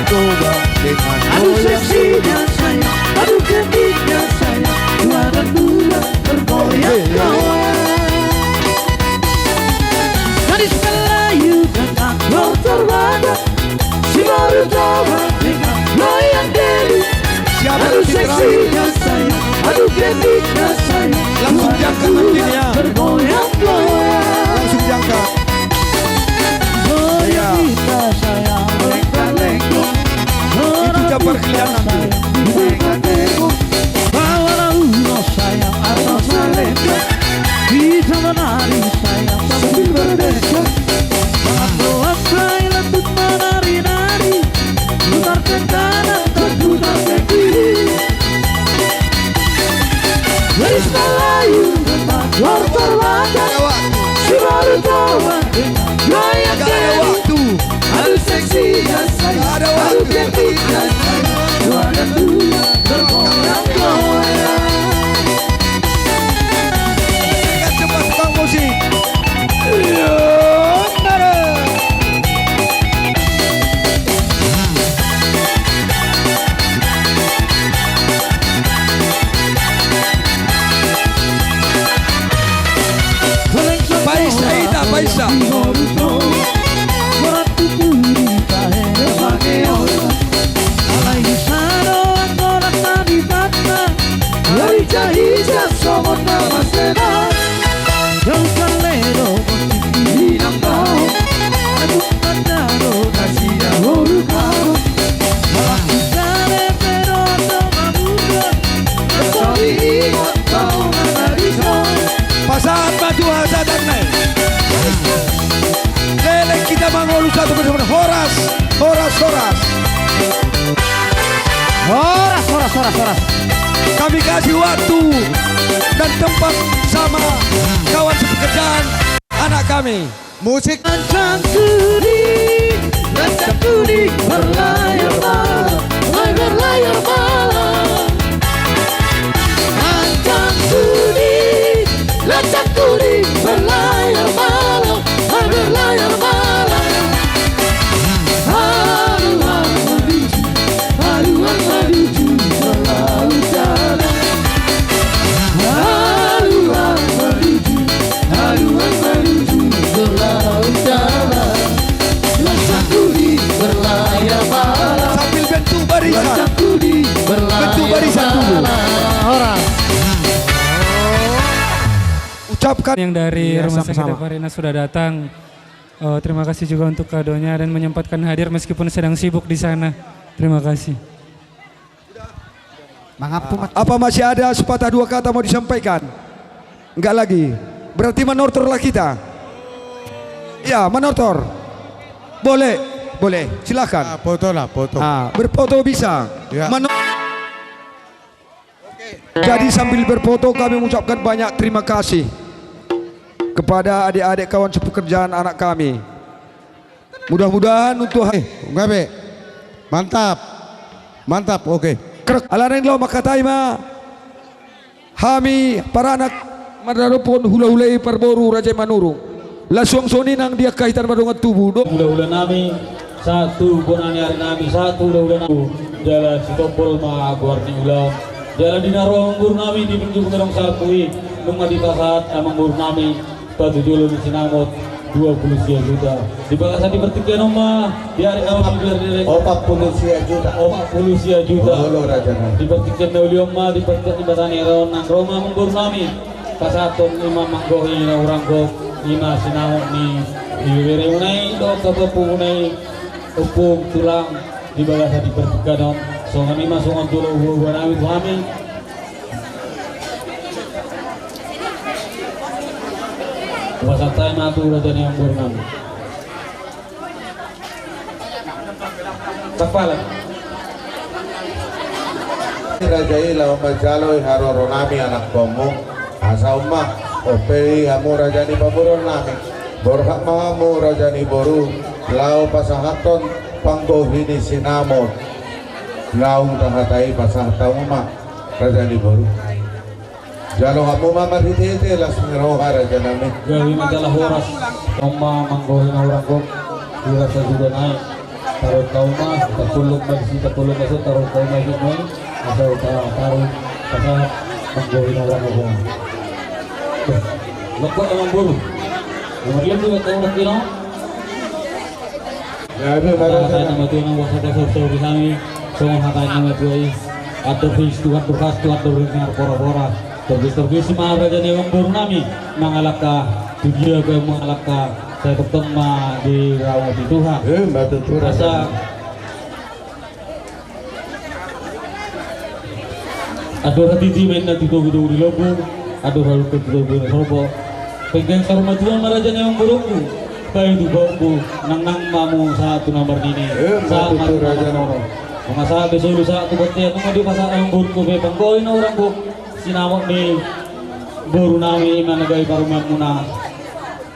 Coba dengan... Aduh, goyang, seksinya saya, aduh, cantiknya saya, dua dan dua bergoyang, iya, iya, goyang. Gadis Melayu dengan motor Honda, si baru tua dengan goyang diri. Siapa, aduh, Fitra? Seksinya saya, aduh, cantiknya saya, langsung dua dan diangkat dua nanti ya, bergoyang, goyang. Langsung diangkat. Mangan dohot sai lanjut manari-nari, putar ke kanan dan putar ke kiri. Gadis Melayu, hormat hormatan, si baru coba, gaya gaya. Aduh seksi dan saya, aduh cantik dan saya, dua dan dua bergoyang-goyang. Cepat, Bang Musik. Iya, benar. Paisa, ita, paisa. Pasahat ma tu hasahatanna i. Leleng hita mangolu satu persatu. Horas, horas, horas. Horas, horas, horas, horas. Kami kasih waktu dan tempat sama kawan sepekerjaan anak kami. Musik. Lancang kuning, lancang kuning berlayar malam, hai berlayar malam. Lancang kuning, lancang kuning berlayar malam, hai berlayar malam. Haluan menuju, haluan menuju berlaut dalam. Haluan menuju, haluan menuju berlaut dalam. Lancang kuning berlayar malam. Sambil bentuk barisan. Lancang kuning berlayar malam. Bentuk barisan dulu. Horas. Ucapkan. Yang dari Rumah Sakit Davarina sudah datang. Eh, terima kasih juga untuk kadonya dan menyempatkan hadir meskipun sedang sibuk di sana. Terima kasih. Apa masih ada sepatah dua kata mau disampaikan? Enggak lagi. Berarti manortor lah kita. Ya, manortor. Boleh, boleh. Silakan. Ah, foto lah, foto. Ah, berfoto bisa. Ya. Mano- Jadi, sambil berfoto, kami mengucapkan banyak terima kasih kepada adik-adik kawan sepekerjaan anak kami. Mudah-mudahan untuk ha- Eh, gabe. Mantap. Mantap, oke. Krek. Ala naeng laho mangkatai ma hami paranak mandarophon hulahula i, parboru, raja i Manurung. Laos songon i nang di angka hita na mardongan tubu do. Hulahula nami, sahat tu bona ni ari nami, sahat tu hulahula nami. Jala Sitompul ma goar ni ulaon. Jala di na ro amangboru nami di Bukit Gedong Sapu i, nunga dipasahat amangboru nami batu jolo ni sinamot dua pulu sia juta. Di bagasan di partingkian on ma, di ari na opat pulu sia juta. Opat pulu sia juta. Opat pulu sia juta. Olo, raja nami. Di partingkian na uli on ma, di partingkian ni bagasan ni ari on nang ro ma amangboru nami. Pasahathon i ma manggohi na hurang gok, i ma sinamot ni ibeberemuna i dohot hapapuhuna i, ompung tulang, di bagasan di partingkian on, songon i ma songon jolo huboan hami tu hami. Pasahat hami ma tu raja ni amangboru nami. Raja i laho manjalo i haroro nami anakhonmu. Asa on ma, on pe i hamu raja ni pamoruon nami. Borhat ma hamu raja ni boru, laho pasahathon panggohi ni sinamot. Naung tahatai pasahat hamu ma raja ni boru. Jalo hamu ma marhitehite las ni roha raja nami. Gabe ma jala horas. On ma manggohi na hurang gok. Horas sajuga nai. Tarot hamu ma, tapulung ma disi, tapulung ma disi, tarot hamu ma disi. Asa uta tarot, asa manggohi na hurang gok. Lokot amangboru. Nomor lima tu, tahu lagi no. Hata ni natuatta na masa-masa di hami, songon hata ni natuatta i. Andor his Tuhan berhas, Tuhan berhas, pora-pora. Torgis-torgis ma raja ni amangboru nami, mangalangka, tu dia pe mangalangka, sai tongtong ma dirahoti Tuhan. Eh, ma tutu raja. Asa andor hatiti ma inna tu togu-togu di lombu, andor halumpang tu togu-togu di lombu. Penggan saur matua ma raja ni amang borungku. Paihut tu borungku, nangnang ma hamu sahat tu na marnini. Eh, sahat ma tu raja na marnono. Molo sahat be solu sahat tu bontean, nunga dipasahat amang borungku be panggori na hurang gok sinamot ni boru nami, ima na gabe parumaenmuna,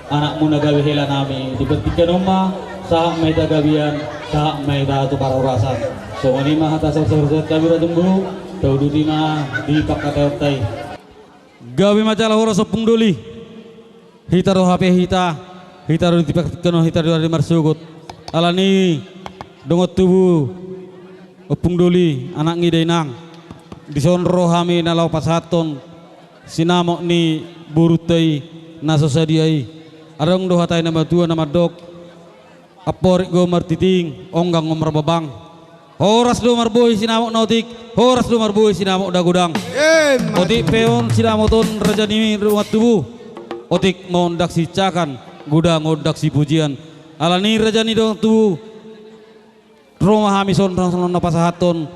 anakmuna gabe hela nami. Di partingkian on ma sahat ma hita gabean, sahat ma hita tu parhorasan. Songon i ma hata sahat-sahat hami raja ni boru, tauduti ma di pangkataionta i. Gabe ma jala horas ompung doli. Hita do hape hita, hita do di partingkian on, hita do di ari marsogot. Alani i dongan tubu, ompung doli, anak ni dainang, dison ro hami na laho pasahathon sinamot ni borunta i na so sadia i. Adong do hata ni na matua na mandok: Amporik do martiting, onggang do marbabang. Horas do marbohi sinamot na otik, horas do marbohi sinamot na godang. Emma tutu. Otik pe on sinamot on raja ni dongan tubu. Otik ma on ndang sihinsahan, godang on ndang sipujian. Alani i raja ni dongan tubu, ro ma hami songon na pasahathon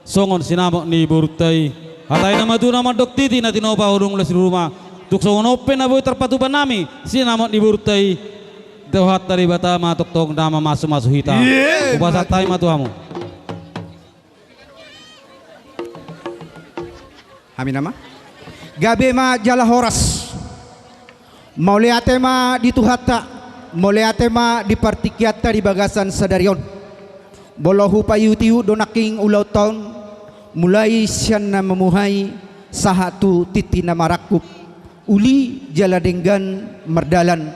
songon sinamot ni borunta i. Hata ni na matua na mandok: Titi na tinopa, hudung las ni ruma. Tung songon on pe na boi tarpatupa nami sinamot ni borunta i, Tuhanta Debata ma tongtong na mamasu-masu hita. Emma tutu. Hupasahat hami ma tu hamu. Hami nama. Gabe ma jala horas. Mauliate ma di Tuhanta, mauliate ma di partingkianta di bagasan sadari on. Molo hupaihut-ihut do nangkin ulaonta on, mulai sian na mamuhai sahat tu tintin na marangkup, uli jala denggan mardalan.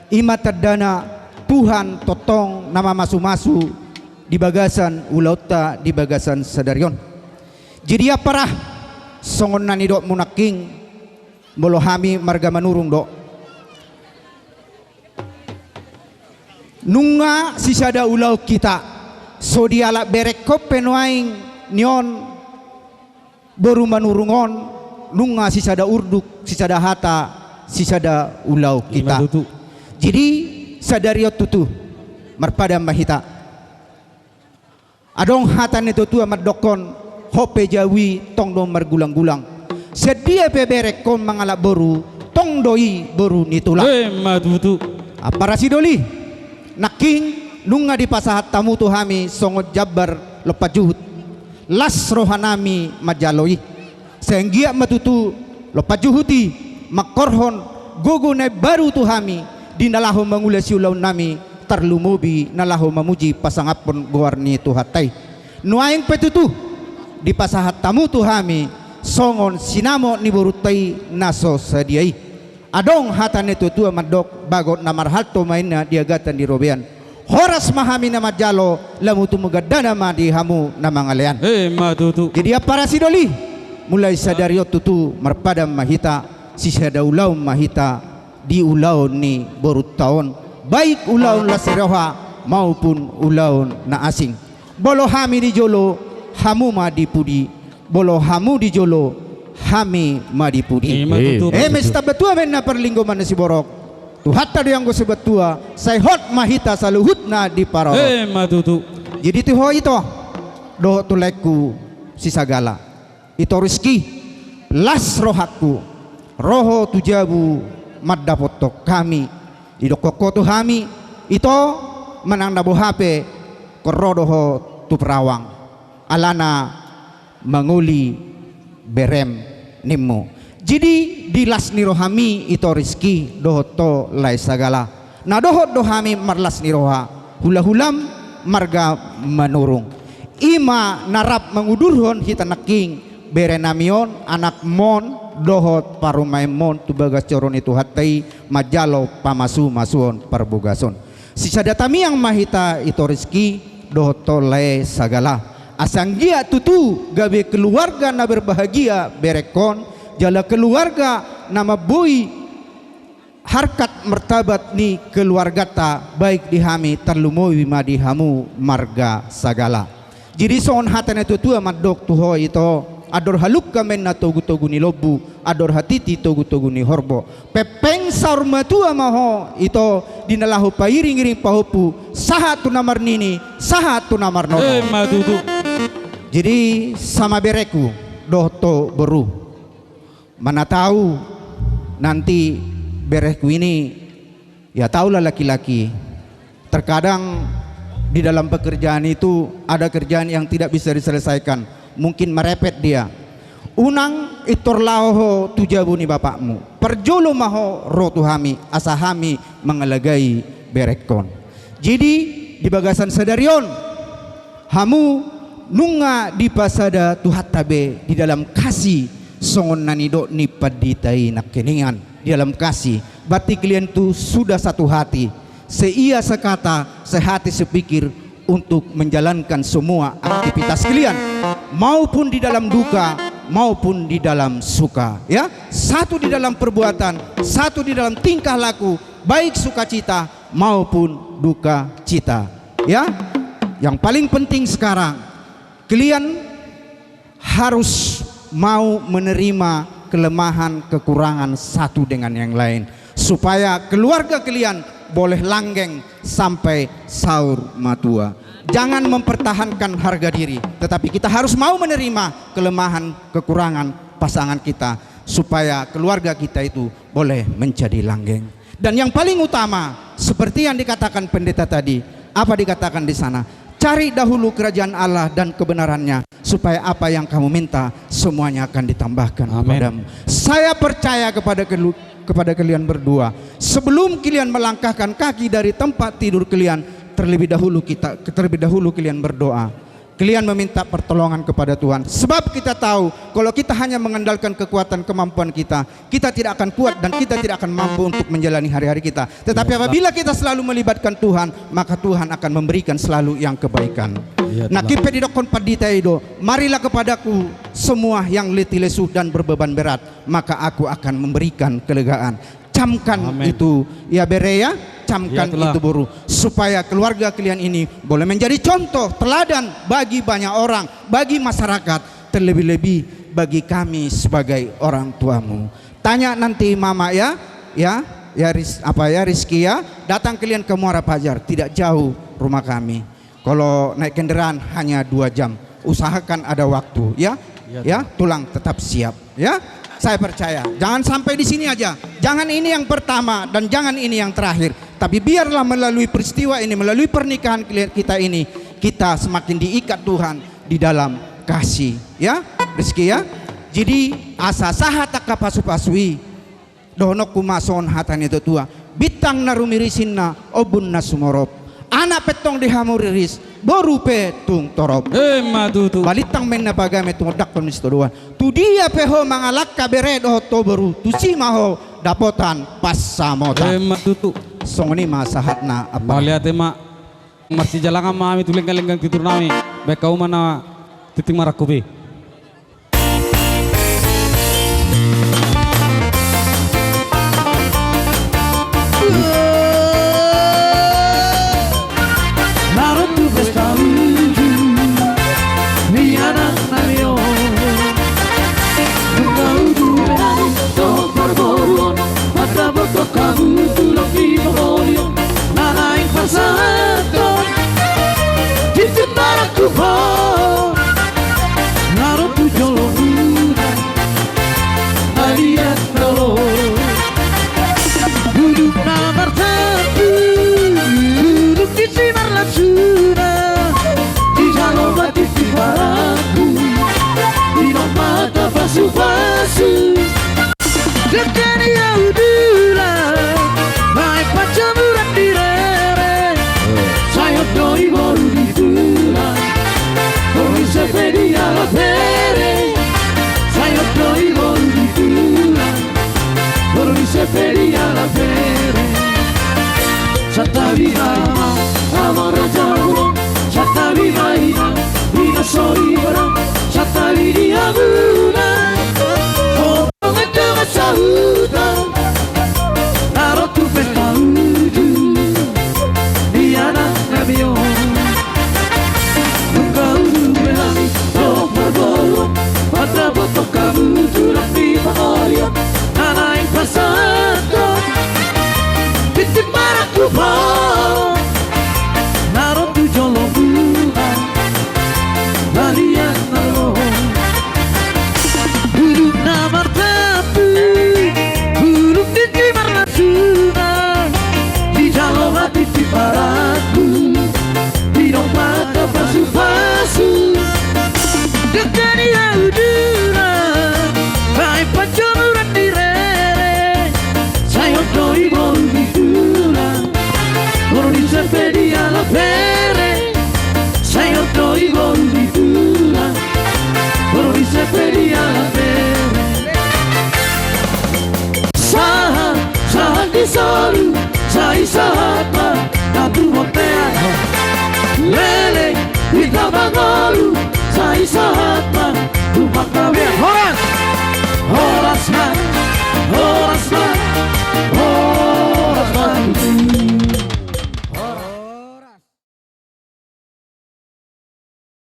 Ima tandana Tuhan tongtong na mamasu-masu di bagasan ulaonta di bagasan sadari on. Jadi ampara, songon na nidokmu nangkin, molo hami marga Manurung do. Nunga sisada ulaon hita, so dialap berengkon pe nuaeng ni on boru Manurung on, nunga sisada urduk, sisada hata, sisada ulaon hita. Ima tutu. Jadi sadari on tutu marpadan ma hita. Adong hata ni na tua-tua mandokkon: Hot pe jabu i tong do margulang-gulang. Sian dia pe berengkon mangalap boru, tong do i boru ni tulang. Emma tutu. Ampara sidoli, nangkin nunga dipasahat hamu tu hami songon jambar lompan juhut. Las roha nami manjalo i. Sai anggiat ma tutu lompan juhut i mangkorhon gogo na imbaru tu hami di na laho mangulasi ulaon nami, tarlumobi na laho mamuji pasangaphon goar ni Tuhanta i. Nuaeng pe tutu dipasahat hamu tu hami songon sinamot ni borunta i na so sadia i. Adong hata ni na tua-tua mandok: Bagot na marhalto ma inna di agatan di robean. Horas ma hami na manjalo, lam utumu gandana ma di hamu na mangalean. Emma tutu. Jadi ampara sidoli, mulai sadari on tutu marpadan ma hita, sisada ulaon ma hita di ulaon ni borunta on, baik ulaon las ni roha maupun ulaon na asing. Molo hami di jolo, hamu ma di pudi. Molo hamu di jolo, hami ma di pudi. Emma tutu. Eme sitambatua ma inna parlinggoman ni siborok, Tuhanta do i anggo sibantua, sai hot ma hita saluhutna diparorot. Emma tutu. Jadi tu ho ito dohot tu laengku si Sagala, ito Rizki, las rohangku ro ho tu jabu mandapothon hami. Didokkon ho tu hami ito, manang na boha pe, ingkon ro do ho tu Perawang, alana mangoli berem, nimmu. Jadi di las ni rohami ito Rizki dohot ho lae Sagala, na dohot do hami marlas ni roha hula-hulam marga Manurung. Ima na rap mangudurhon hita nangkin, berenami on, anakmon dohot parumaenmon tu bagas joro ni Tuhanta i manjalo pamasu-masuon parbogason. Sisada tangiang ma hita ito Rizki dohot ho lae Sagala, asa anggiat tutu gabe keluarga na berbahagia berengkon, jala keluarga na mamboi harkat martabat ni keluarganta, baik di hami tarlumobi ma di hamu marga Sagala. Jadi songon hata ni na tua-tua mandok tu ho ito: Andor halumpang ma inna togu-togu ni lombu, andor hatiti togu-togu ni horbo. Pengpeng saur matua ma ho ito di na laho pairing-iring pahompu sahat tu na marnini, sahat tu na marnono. Emma tutu. Jadi sama berengku dohot ho boru, mana tahu nanti berehku ini, ya, tahulah laki-laki. Terkadang di dalam pekerjaan itu ada kerjaan yang tidak bisa diselesaikan. Mungkin merepet dia. Unang pintor laho ho tu jabu ni bapakmu. Parjolo ma ho ro tu hami, asa hami mangalagai berengkon. Jadi, di bagasan sadari on, hamu nunga dipasada Tuhanta be di dalam kasih, songon na nidok ni pandita i nangkiningan, di dalam kasih. Berarti kalian tu sudah satu hati, seia sekata, sehati sepikir untuk menjalankan semua aktivitas kalian, maupun di dalam duka, maupun di dalam suka, ya. Satu di dalam perbuatan, satu di dalam tingkah laku, baik sukacita maupun duka cita, ya. Yang paling penting sekarang, kalian harus mau menerima kelemahan, kekurangan satu dengan yang lain, supaya keluarga kalian boleh langgeng sampai saur matua. Jangan mempertahankan harga diri, tetapi kita harus mau menerima kelemahan, kekurangan pasangan kita, supaya keluarga kita itu boleh menjadi langgeng. Dan yang paling utama, seperti yang dikatakan pendeta tadi, apa dikatakan di sana? Cari dahulu kerajaan Allah dan kebenarannya, supaya apa yang kamu minta semuanya akan ditambahkan kepadamu. Saya percaya kepada kelu-, kepada kalian berdua, sebelum kalian melangkahkan kaki dari tempat tidur kalian, terlebih dahulu kita, terlebih dahulu kalian berdoa. Kalian meminta pertolongan kepada Tuhan. Sebab kita tahu, kalau kita hanya mengandalkan kekuatan kemampuan kita, kita tidak akan kuat dan kita tidak akan mampu untuk menjalani hari-hari kita. Tetapi apabila kita selalu melibatkan Tuhan, maka Tuhan akan memberikan selalu yang kebaikan. Nah, kipe didokkon pandita i do, marilah kepadaku semua yang letih lesu dan berbeban berat, maka aku akan memberikan kelegaan. Camkan itu, ya bere, ya, camkan itu boru, supaya keluarga kalian ini boleh menjadi contoh teladan bagi banyak orang, bagi masyarakat, terlebih-lebih bagi kami sebagai orang tuamu. Tanya nanti mama, ya, ya, ya, Ris-, apa ya, Rizky, ya, datang kalian ke Muara Pajar, tidak jauh rumah kami. Kalau naik kendaraan hanya dua jam. Usahakan ada waktu, ya. Ya, tulang tetap siap, ya. Saya percaya. Jangan sampai di sini aja. Jangan ini yang pertama dan jangan ini yang terakhir. Tapi biarlah melalui peristiwa ini, melalui pernikahan kita ini, kita semakin diikat Tuhan di dalam kasih, ya, Rizky, ya. Jadi, asa sahat angka pasu-pasu i. Dohononku ma songon hata ni natuatua: Bintang na rumirisinna, ombun na sumorop. Anak pe tong di hamu riris, boru pe tung torop. Emma tutu. Balintang ma inna pagame, tumondalhon ni sitadoan. Tu dia pe ho mangalangka, bere dohot ho boru, tusi ma ho dapotan pansamotan. Emma tutu. Songon i ma sahatna, Ampa. Mauliate ma. Marsijalangan ma hami tu lenggak-lenggak titur nami. Baen hamu ma na tingting marangkup i. Na ro tu pesta uju ni anak nami on, nunga uju be nai dohot parboruon, mandapothon hamu tulang ni pangoli on, na naeng pasahathon tingting marangkup on. Na ro tu jolo muna, na liat na olo. Udut na martampu, udut ni si marlasuna, dijalo ma tingting marangkup, di mamata pasu-pasu. Dengke ni au tulang, naeng panjamuran di rere. Sai hot do i boru ni tulang, boru ni Sefe di Alabere. Sai hot do i boru ni tulang, boru ni Sefe di Alabere. Santabi ma amang raja on, santabi ma inang, inang soripada, santabi di hamuna. Dongan-dongan sahuta, na ro tu pesta uju ni anak nami on. Nunga uju be nami dohot parboruon, mandapothon hamu tulang ni pangoli on, na naeng pasahathon tingting marangkup on. Na ro tu jolo muna, na liat na olo. Udut na martampu, udut ni si marlasuna. Solu, sai sahat ma na tu bontean. Leleng hita mangolu, sai sahat ma tu panggabean. Horas! Horas ma, horas.